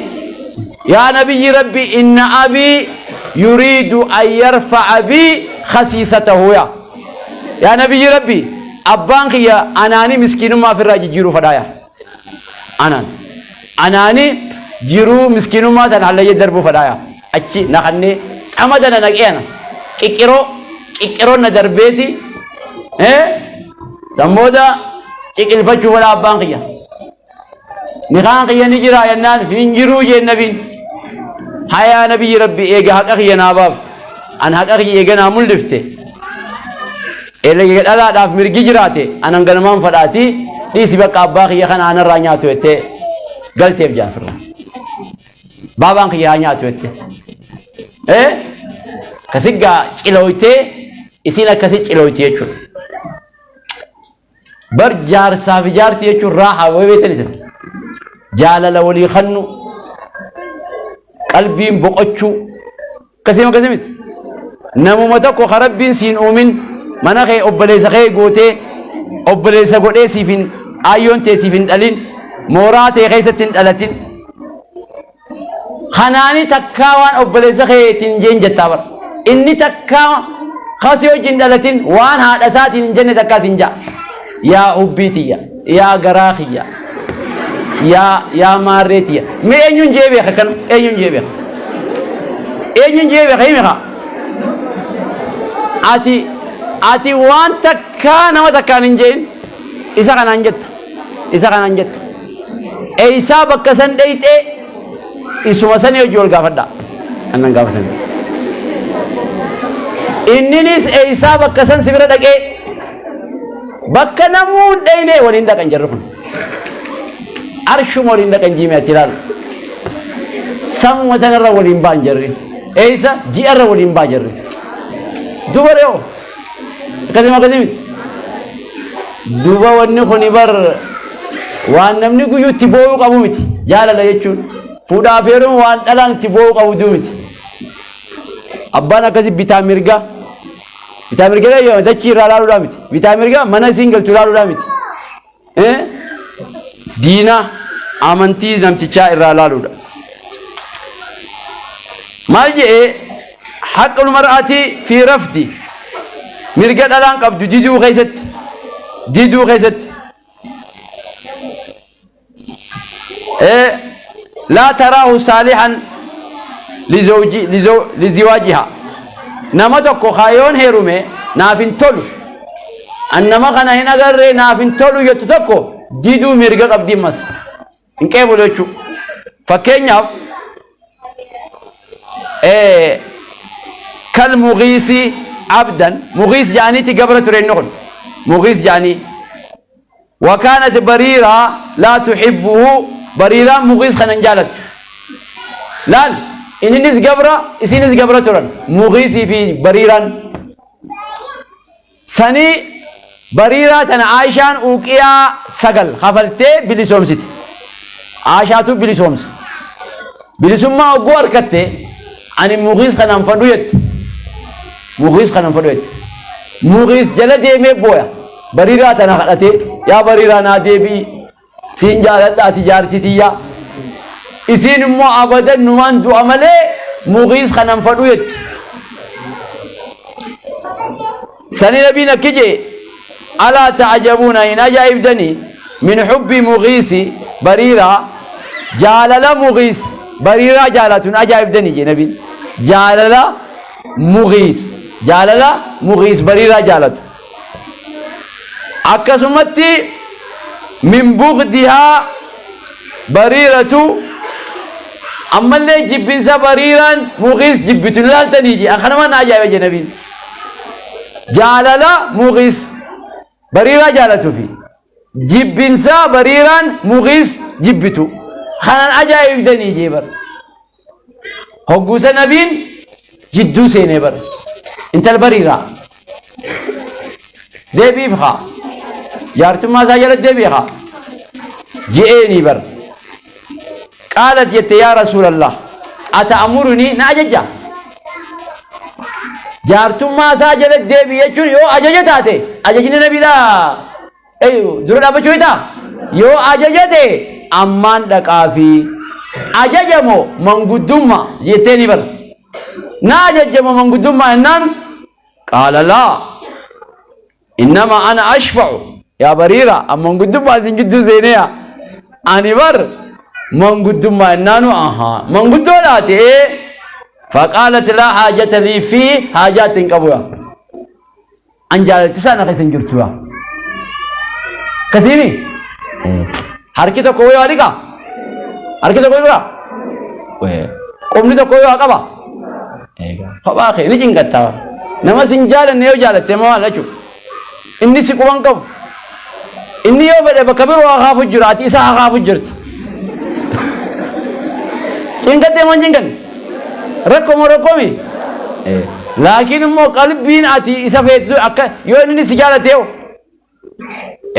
yaa nabiyyi Rabbi, inna abii yuriidu an yarfa'a bii khasiisatahu, yaa nabiyyi Rabbi. Abbaan kiyya anaani miskiinummaa ofirraa jijjiiruu fadhaaya. Anaan. Anaani jiruu miskiinummaa tana hallayya darbuu fadhaaya. Achi na kannee xamada na naqee ana. Qiqqiroo qiqqiroon na darbeeti. San booda ciqilfachuu fadhaa abbaan kiyya. Nikaan kiyya ni jiraa jennaan hin jiruu jeen nabiin. Hayaa nabiyyi rabbi eega haqa kiyya naa baafte. An haqa kiyya eega naa mul'ifte. Eega dhalaadhaaf mirgi jiraate anan ganamaan fadhaati dhiisi bakka abbaa kiyya kana anarraa nyaatu jettee galteef jaafirra. Baabaan kiyya haa nyaatu jette. Eh? Kasiggaa cilooytee isiin akkasi cilooyti jechuudha. Bar jaarsaa fi jaartii jechuun raahaa way beektan isin. Jaalala walii kannu qalbiin boqochuu akkasii akkasii miti. Namuma tokko ka rabbiin siin uumin mana kee obboleessa kee gootee obboleessa godhee siif hin aayyoon tee siif hin dhalin mooraa tee keessatti hin dhalatin. Kanaani takkaa waan obboleessa keetiin jeen jettaa bar. Inni takkaa kasi wajjin dhalatin waan haadha isaatiin hin jenne takkaa siin ja'a. Yaa hubbii tiyya, yaa garaa kiyya, yaa yaa maarree tiyya. Mee eenyuun jee beeka kana? Eenyuun jee beeka? Eenyuun jee beeka himi kaa? Ati ati waan takkaa nama takkaan hin jeen isa kanaan jetta. Isa kanaan jetta. Eeysaa bakka san dheyxee isuma sanii hojii wal gaafadhaa. Annan gaafatan. Inninis eeysaa bakka san si bira dhaqee bakka namuu hin dheyne waliin dhaqan jarri kun. Arshuma waliin dhaqan jiime ati ilaalu. Samuma sanarra waliin ba'an jarri. Eeysa ji'arra waliin ba'a jarri. Duba re'oo. Akkasuma akkasii miti. Duuba wanni kuni bar waan namni guyyuu itti boo'uu qabu miti. Jaalala jechuun fuudhaa fi heeruma waan dhalaan itti boo'uu qabu duu miti. Abbaan akkasii bitaa mirga bitaa mirga yoo dachii irraa ilaaluudhaa miti. Bitaa mirga mana isiin galchu ilaaluudhaa miti. Diina amantii namtichaa irraa ilaaluudha. Maal jedhee haqqul mar'ati fi rafdi mirga dhalaan qabdu diduu keessatti diduu keessatti laa taraahu saalihan liziwaajiha nama tokko kaayoon heerume naaf hin tolu An nama kana hin agarree naaf hin tolu jettu tokko diduu mirga qabdi ammas. Hin qeebalu jechuu. Fakkeenyaaf kal mugiisi abdan mugiis jedhaniiti gabra ture inni kun mugiis jedhanii wakaanat bariiraa laa tuhibbuhu bariiraan mugiis kana hin jaalattu laal inninis gabra isinis gabra turan mugiisii fi bariiraan Sanii Bariiraa tana Aishaan uqiyaa 9 kafaltee bilisoomsite. Aishaatu bilisoomse. Bilisummaa hogguu arkatte ani Mughiis kana hin fadhu jette. Mughiis kana hin fadhu jette. Mughiis jala deemee booya. Bariiraa tana kadhatee yaa Bariiraa naa deebi'i. Siin jaaladha ati jaartii tiyya. Isiin immoo abadan numaan du'a malee Mughiis kana hin fadhu jette. Sani nabiin akki jee alaa ta'ajabuuna hin ajaa'ibdanii min hubbi Mughiisi Bariiraa jaalala Mughiis Bariiraa jaalatu hin ajaa'ibdanii jee nabiin jaalala Mughiis jaalala Mughiis Bariiraa jaalatu. Akkasumatti min bughdihaa bariiratu ammallee jibbinsa bariiraan Mughiis jibbitu hin laaltanii jee akkanuma na ajaa'iba jee nabiin. Jaalala Mughiis bariiraa jaalatu fi jibbinsa bariiraan Mughiis jibbitu kanan ajaa'ibdanii jee bar. Hogguusa nabiin jidduu seenee bar. Intal bariiraa. Deebiif haa. Jaartummaa isaa jala deebi'e haa. Je'eenii bar. Qaalat jette yaa Rasuulallah. Ata'amurunii na ajajja. Jaartummaa isaa jala deebi'e jechuun yoo ajaja taate ajajni nabiidhaa Dura dhaabbachuu feetaa? Yoo ajaja ta'e ammaan dhaqaafi. Ajaja moo manguddummaa jettee ni bara. Na ajajja moo manguddummaa jennaan qaala laa. Innama ana ashfa'u yaa Bariira an manguddummaa isin gidduu seeneya ani bar manguddummaa innaanu ahaa manguddoo dhaate ee faqaalat laa haajata lii fi haajaatti hin qabu yaa an jaalalchisaa na keessa hin jirtu yaa akkasiimi harki tokko yoo dhiqa harki tokko bira qubni tokko yoo qaba Kophaa kee ni cinqatta. Nama sin jaalanne yoo jaalatte maal jechuudha. Inni si quban qabu. Inni yoo fedhe bakka biroo haa kaafu jira ati isa haa kaafu jirta. Cinqattee moo hin cinqanne? Rakkoo moo rakkoo mi? Laakiin immoo qalbiin ati isa feetu akka yoo inni si jaalate yoo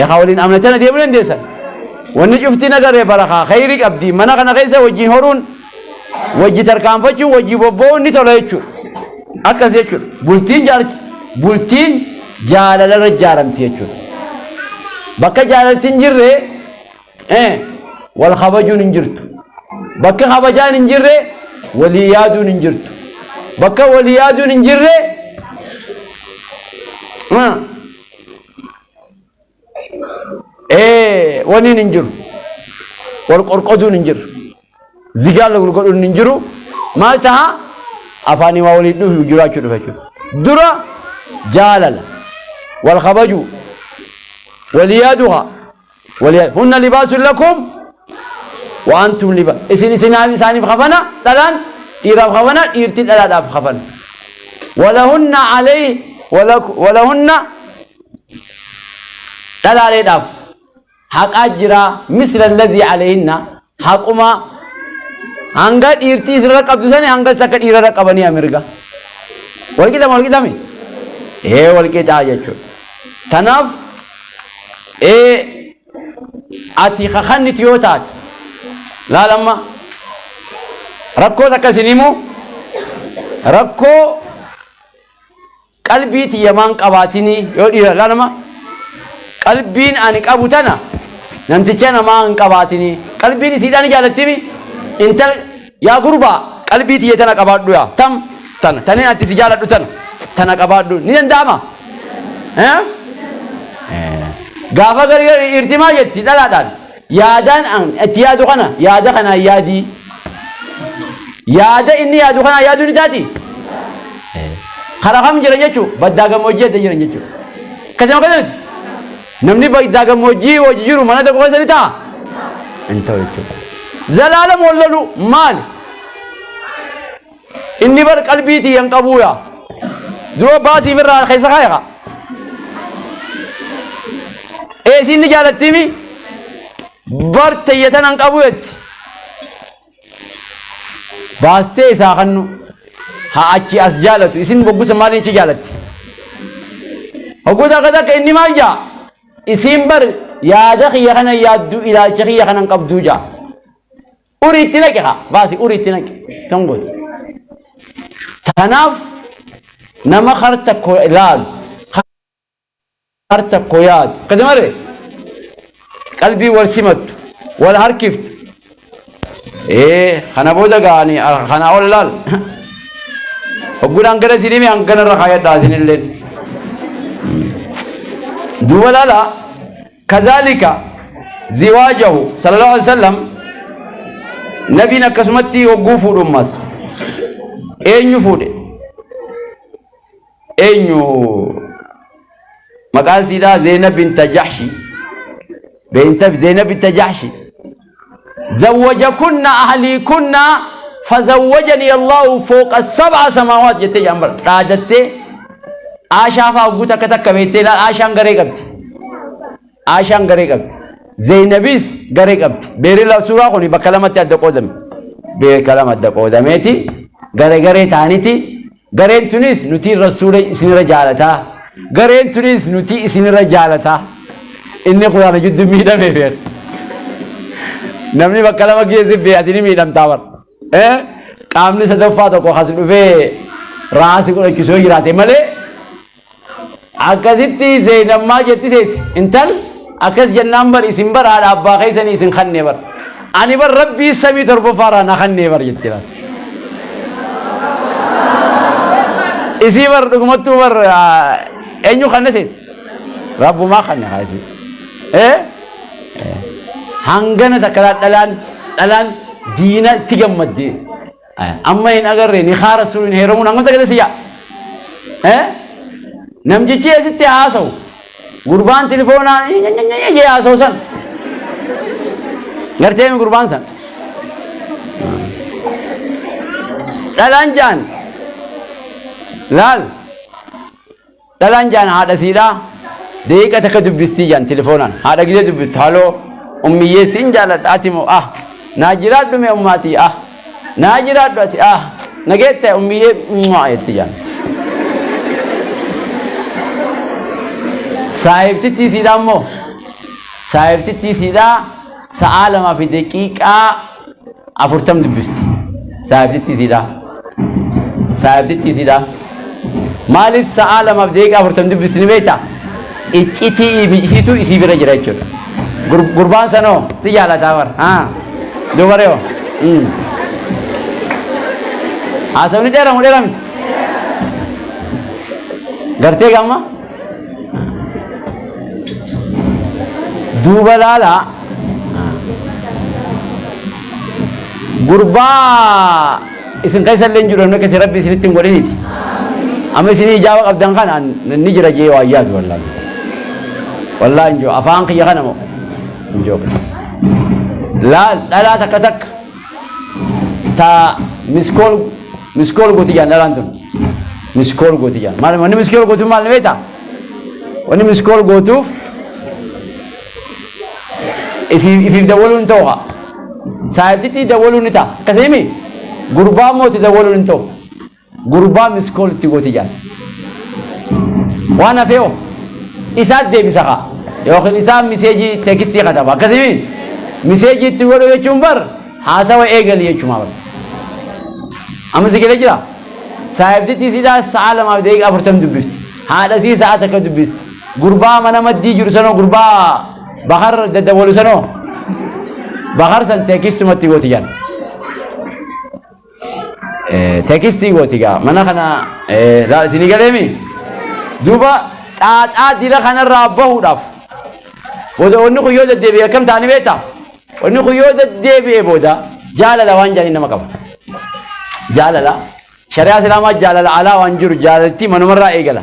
Egaa waliin amnatana deemuu dandeessan. Wanni cufti nagaree barakaa khayrii qabdi. Mana kana keessa wajjin horuun, wajji tarkaanfachuun, wajji bobba'uun ni tola jechuudha. Akkas jechuudha. Bultiin jaarti bultiin jaalalarra ijaaramti jechuudha. Bakka jaalalti hin jirre wal kabajuun hin jirtu. Bakka kabajaan hin jirre walii yaaduun hin jirtu. Bakka walii yaaduun hin jirre Waniin hin jiru. Wal qorqoduun hin jiru. Zigaan wal godhuun hin jiru. Maal taha? Afaanii waa waliin dhufu jiraachuu dhufa jechuudha. Dura jaalala. Wal kabajuu. Walii yaaduu haa. Walii hunna libaasun lakum wa antum liba. Isin isinaaf isaaniif kafana dhalaan dhiiraaf kafana dhiirti dhalaadhaaf kafana. Walahunna alayhi walahunna dhalaaleedhaaf haqaa jira misla allazii alayhinna haquma hanga dhiirtii isirra qabdu sani hanga takka dhiirarra qabanii mirga. Walqixa walqixami? Ee walqixaa jechuudha. Tanaaf ee ati kakannitu yoo taate laal amma rakkoo takka isin himu rakkoo qalbii tiyya maan qabaatinii yoo dhiira laal amma qalbiin ani qabu tana namticha namaa hin qabaatinii qalbiin isiidhaan ni jaalattimi intal yaa gurbaa qalbii tiyya tana qabaadhu yaa tam tana tanin ati si jaaladhu tana tana qabaadhu ni danda'ama Eh? Gaafa gari gari dhiirti maal jetti dhalaadhaan yaadaan an itti yaadu kana yaada kanaan yaadii. Yaada inni yaadu kanaan yaaduu ni taati. Karaa kam jiran jechuu baddaa gammoojjii adda jiran jechuu. Akkasuma akkasuma miti. Namni baddaa gammoojjii hojii jiru mana tokko keessa ni ta'a. Hin ta'u jechuudha. Zalaalam wal lolu maali? Inni bar qalbii tiyya hin qabuu yaa. Dura baasii irraa keessa kaaya kaa. Ee isiin ni jaalattiimi bar tiyya tana hin qabu jetti. Baastee isaa kannu haa achi as jaalatu isin boggusa maaliin achi jaalatti. Hogguu takka takka inni maal jaa isiin bar yaada kiyya kana yaaddu ilaalcha kiyya kana hin qabduu jaa. Urii itti naqi haa baasi urii itti naqi kan goote. Tanaaf nama kar tokko ilaalu kar tokko yaadu akkasumarre qalbii wal simattu wal harkiftu ee kana booda gaani kana ol laal hogguudhaan gara isin hime hanganarra kaayadhaa isinilleen duuba laalaa Kazaalika ziwaajahu sallallahu alaihi wasallam nabiin akkasumatti hogguu fuudhu ammas eenyu fuudhe eenyu maqaan siidhaa Zeynab binta Jahshi binta Zeynab binta Jahshi zawwajakunna ahliikunna fazawwajani Allahu fawqa sab'a samaawaat jettee jedhan bara dhaadattee Aashaa fa'aa hogguu takka takka beektee laal Aashaan garee qabdi. Aashaan garee qabdi. Zeynabis garee qabdi. Beerri suuraa kun bakka lamatti adda qoodame. Bakka lama adda qoodameeti garee garee ta'aniiti gareen tunis nuti rasuula isinirra jaalataa. Gareen tunis nuti isinirra jaalataa. Inni quraana jidduu miidhamee beeka. Namni bakka lama geesse beekati ni miidhamtaa bara. Qaamni sadaffaa tokko as dhufee raasi godhachiisu yoo jiraate malee akkasitti Zeynab maal jetti seeti intal akkas jennaan bar isin bar haadha abbaa keessanii isin kannee bar ani bar rabbii samii torbaffaarraa na kannee bar jetti laata. Isii bar dhugumattuu bar eenyu kanne seeti. Rabbumaa kanne kaasi. Eh? Hangana takka dhalaan dhalaan diina itti gammadde. Amma hin agarre ni haara sun hin heerumuun hangam takka siyya. Eh? Namtichi asitti haasa'u. Gurbaan telefoonaan jee haasa'u san. Gartee mi gurbaan san. Dhalaan jaan. Laal. Dhalaan jaan haadha siidhaa daqiiqa takka dubbistii jaan telefoonaan. Haadha gidee dubbistu haloo ummiyyee siin jaaladha ati moo ah naa jiraadhu mee ummaatii ah naa jiraadhu ati ah nageette ummiyyee mwaa jetti jaan. Saahibtittii siidhaa immoo saahibtittii siidhaa sa'aa 2:40 dubbisti. Saahibtittii siidhaa. Saahibtittii siidhaa. Maaliif sa'aa 2:40 dubbisti ni beektaa? Iccitii isiitu isii bira jira jechuudha. Gurbaan sanoo si jaalataa bara. Haa. Dubaree hoo. Haasawni dheeramu dheerami. Gartee gamma? Duuba laalaa. Gurbaa isin keessa illee hin jiru namni akkasii rabbi isinitti hin godhiniiti. Amma isinii ijaaba qabdan kana ni jira jee waa yaadu wallaahi. Wallaahi hin jiru afaan kiyya kana moo hin jiru. Laal dhalaa takka takka ta miskool miskool gooti jaan dhalaan tun miskool gooti jaan maal wanni miskool gootuuf maal ni beektaa? Wanni miskool gootuuf Isiif dawwaluun hin ta'u haa. Saahibtittii dawwaluun ni ta'a. Akkasii mi? Gurbaa immoo itti dawwaluun hin ta'u. Gurbaa miskool itti gooti jaan. Waan hafee hoo? Isaat deebisa kaa. Yookiin isaa miseejii teekistii kataba. Akkasii mi? Miseejii itti godhu jechuun bar haasawa eegali jechumaa bar. Amma si galee jira? Saahibtittii siidhaa sa'a 2:40 dubbifti. Haadha sii sa'a 1 dubbisti. Gurbaa mana maddii jiru sanoo gurbaa Bahar daddawwalu sanoo Bahar san teekistumatti gooti jan. Teekistii gooti gaa mana kana laal isinii galeemi. Duuba xaaxaa dila kanarraa bahuudhaaf booda wanni kun yoo deddeebi'e akkam ta'anii beektaa? Wanni kun yoo deddeebi'e booda jaalala waan jedhanii nama qaba. Jaalala Shari'aa Islaamaa jaalala alaa waan jiru jaalalti manumarraa eegala.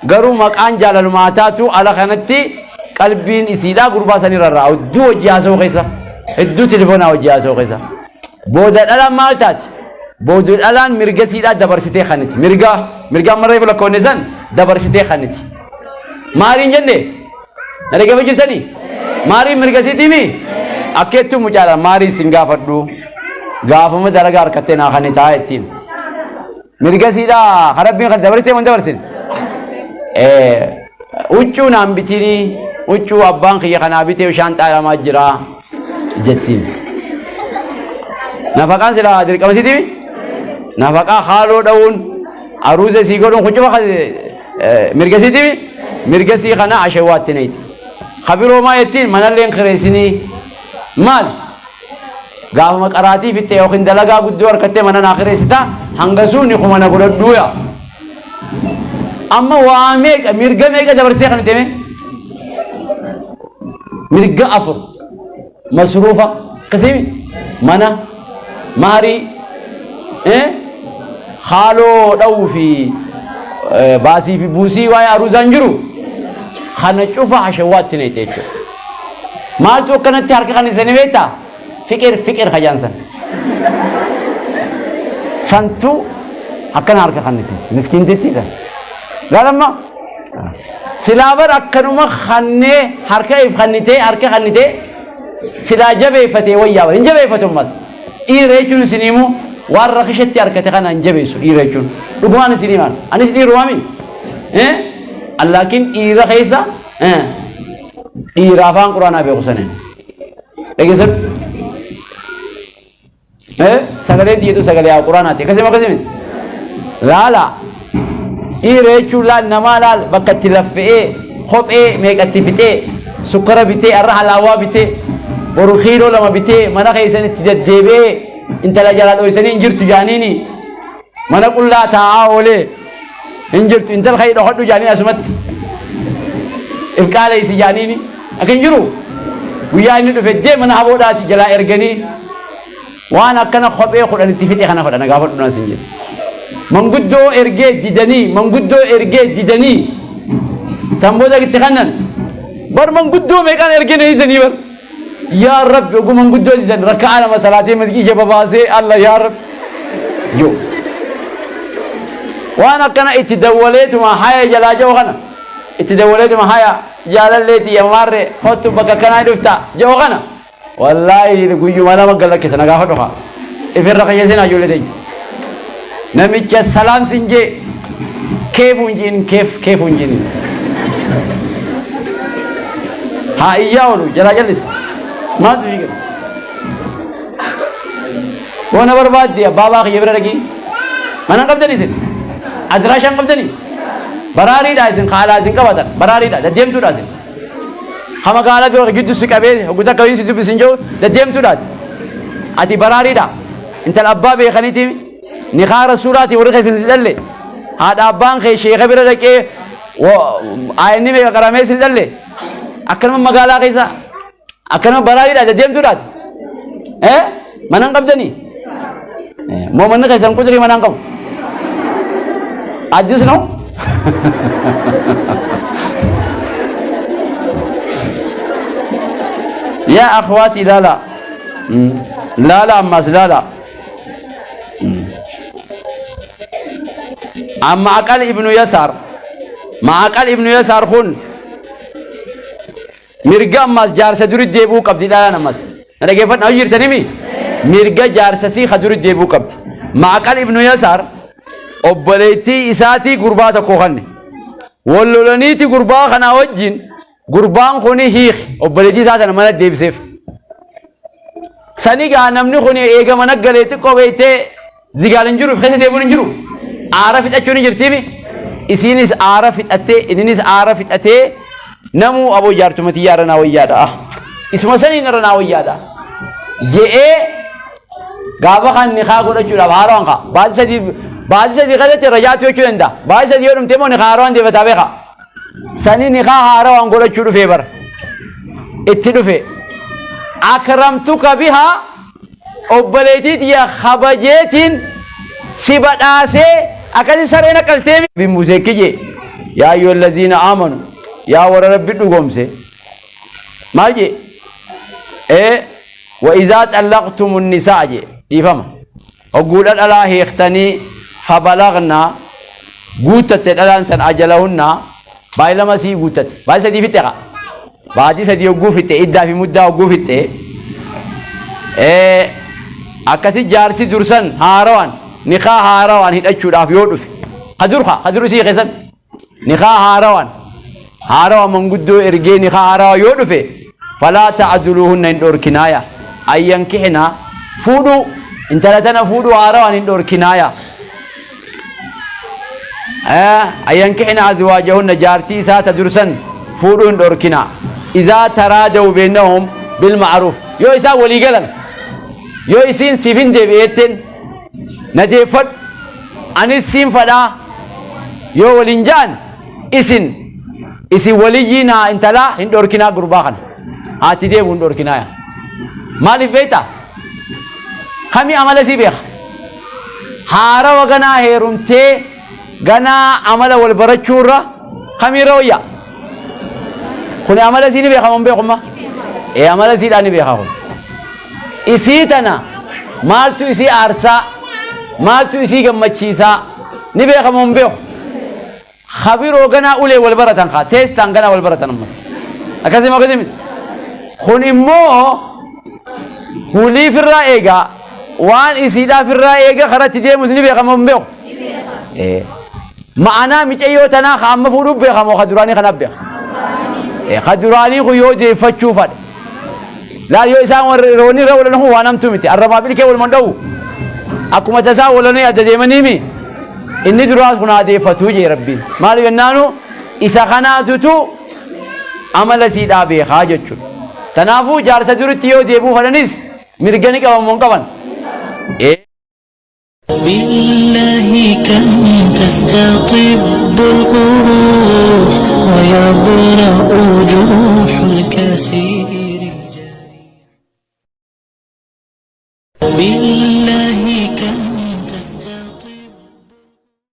Garuu maqaan jaalalumaa taatu ala kanatti qalbiin isiidhaa gurbaa san irra ra'a. Hedduu hojii haasa'uu keessa. Hedduu telefoonaa hojii haasa'uu keessa. Booda dhalaan maal taati? Booda dhalaan mirga siidhaa dabarsitee kaniti. Mirga mirga amma reefu lakkoofne san dabarsitee kaniti. Maaliin jenne? Na dhaggeeffa jirtanii? Maariin mirga siitiimi? Akkeettuu mucaadha maarii sin gaafadhu. Gaafuma dalagaa harkattee naa kan taa ittiin. Mirga siidhaa kan rabbiin kan dabarsee waan dabarsin. Huccuu naan bitinii huccuu abbaan kiyya kanaa bitee bishaan xaalamaa jira jettiin. Nafaqaan silaa dirqama siitiimi? Nafaqaa haaloo dha'uun aruuza sii godhuun kun cufa Mirga isiitiimi mirga isii kana ashawwaatti nayxi. Ka biroo maa jettiin manallee hin kireessinii maal gaafuma qaraatii fixxe yookiin dalagaa guddoo harkattee mana naa kireessita hangasuu ni kuma na godhadhuu yaa. Amma waa meeqa mirga meeqa dabarsee kan deeme mirga afur masruufa akkasii mana maarii haaloo dha'uu fi baasii fi buusii waa'ee aruuzaan jiru kana cufa hashawwaatti neexe jechuudha. Maaltu akkanatti harka kan isanii beektaa? Fiqir fiqir kajaan san. Santu akkana harka kan isiis miskiintitti san. Laalamma silaa bar akkanuma kannee harka if kannitee harka kannitee silaa jabeeffatee wayyaa hin jabeeffatu ammas. Dhiira jechuun isin himu waan rakishatti argate kana hin jabeessu dhiira jechuun. Dhugumaan isin himaan. Anis dhiirumaa mi? Eh? Laakiin dhiira keessa eh, dhiira afaan quraanaa beeku saneen. Dhageessan? Eh? Sagaleen xiyyeetu sagalee haa quraanaati. Akkasii akkasii miti. Laala. Dhiira jechuun laal namaa laal bakka itti laffe'ee kophee meeqa itti fixee sukkara bitee har'a halaawaa bitee boru kiiloo 2 bitee mana keessan itti deddeebi'ee intala jalaa dhoysanii hin jirtu jaaniini mana qullaa taa'aa oolee hin jirtu intala ka'ii dhokadhu jaaniin asumatti. If qaaleysi jaaniini akka hin jiru. Guyyaa inni dhufe dee mana haboodhaati jalaa erganii waan akkana kophee 10 itti fixe kana fadha na gaafadhu naan sin jedhe. Manguddoo ergee didanii manguddoo ergee didanii san booda itti kannan bar manguddoo meeqaan ergee na didanii bar. Yaa Rabbi oguu manguddoo didan rakka'a lama salaatee ija babaasee Allah yaa Rabbi yoo waan akkana itti dawwaleetuma haya jalaa jedhu kana itti dawwaleetuma haya jaalallee tiyya maarree kottu bakka akkanaa dhufta jedhu kana wallaahi guyyuma lama galakkisa na gaafadhu kaa ifirra kayyasin ijoollee teenya namicha salaam sin jee keefuun jiin keef keefuun jiin haa iyyaa oolu jalaa jallisa maaltu si gala Bona barbaaddi abbaa baa kiyya bira dhaqii. Mana hin qabdani isin. Adiraashaa hin qabdani. Baraariidha isin haalaa isin qabatan. Baraariidha deddeemtuudha isin. Ha magaalaa dura giddu si qabee hoggu takka si dubbisu hin jiru deddeemtuudha. Ati baraariidha. Intala abbaa beekaniiti nikaa rasuulaati warri keessan si dhalle. Haadha abbaan kee sheeka bira dhaqee aayanni meeqa qaramee si dhalle. Akkanuma magaalaa keessa Akkanuma baraariidha deddeemtuudhaati. Eh? Mana hin qabdanii? Moo manni keessan quxurii mana hin qabu? Addis ነው? Yaa akhwaati ilaala. Laala ammas laala. Amma Aqal ibnu Yasaar. Ma'aqal ibnu Yasaar kun Mirga ammaas jaarsa duri deebi'uu qabdi dhalaan ammas. Na dhageeffadha hojii jirtanimi? Mirga jaarsa sii ka duri deebi'uu qabdi. Ma'aqal ibnu Yasaar obboleettii isaatii gurbaa tokko kanne. Wal lolaniiti gurbaa kanaa wajjin gurbaan kuni hiike obboleettii isaa sana mana deebiseef. Sani gaa namni kun eega mana galee xiqqoo beektee zigaal hin jiru keessa deebi'uun hin jiru. Aara fixachuun hin jirtiimi. Isiinis aara fixattee inninis aara fixatee namuu aboo jaartuma tiyyaa irra naa wayyaadha. Ah, Isuma saniin irra naa wayyaadha. Je'ee gaafa kan nikaa godhachuudhaaf haaraan kaa. Baatii sadii keessatti rajaatu jechuu danda'a. Baatii sadii yoo dhumte immoo nikaa haaraan deebataa beeka. Sani nikaa haarawaan godhachuu dhufee bar. Itti dhufe. Akramtuka bihaa obboleettii tiyya kabajeetiin si badhaasee akkasi saree naqaltee. Nabi Muusee kije yaa ayyuhal laziina aamanu yaa warra rabbi dhugoomse maal jee ee wa izaa xallaqtumu nisaa jee dhiifama Hogguudha dhalaa hiiktanii fabalagna guuttatte dhalaan san ajalahunna baay'ilama sii guuttatte baatii sadii fixxe kaa baatii sadii hogguu fixxe iddaa fi muddaa hogguu fixxe akkasi jaarsi dursan haarawaan nikaa haarawaan hidhachuudhaaf yoo dhufe ka dur kaa ka dur isii keessan Nikaa haarawan haarawa manguddoo ergee nikaa haarawa yoo dhufe falaa ta'duluuhunna hin dhoorkinaaya an yankixna fuudhuu intala tana fuudhuu haarawaan hin dhoorkinaaya an yankixna azwaajahunna jaartii isaa ta dursan fuudhuu hin dhoorkinaa idaa taraadaw beynahum bilma'ruuf yoo isaan walii galan yoo isiin siif hin deebi'eetteen na deeffadhu anis siin fadhaa yoo waliin ja'an isin isin waliyyiin haa intalaa hin dhorkinaa gurbaa kana haati deemu hin dhorkinaa yaa maaliif beektaa kami amala sii beeka haarawa ganaa heerumtee ganaa amala wal barachuurra kamiirra wayyaa kun amala sii ni beeka moo hin beekumma ee amala siidhaa ni beeka kun Isii tana maaltu isii aarsaa, maaltu isii gammachiisaa ni beeka moo hin beeku? Ka biroo ganaa ulee wal baratan kaa teestaan ganaa wal baratan ammas. Akkasii moo akkasii miti? Kun immoo hulii firraa eegaa waan isiidhaa firraa eega karatti deemus ni beeka moo hin beeku? Ee. Ma'anaa micayyoo tanaa ka amma fuudhuuf beeka moo ka duraanii kanaaf beeka? Ee, ka duraanii kun yoo deeffachuu fadhe. Laal yoo isaan warri roonni irra walan kun waan hamtuu miti. Arrabaa fi ilkee waluman dha'u. Akkuma tasaa walanii adda deemanii mi? Inni duraas kun haa deeffatuu jee Rabbiin. Maaliif jennaanu isa kanaatutu amala siidhaa beekaa jechuudha. Kanaafuu jaarsa duritti yoo deebi'uu fedhanis mirga ni qaban moo hin qaban? Ee. بالله كم تستطب القروح ويبرأ. الكسير الجريح. بالله.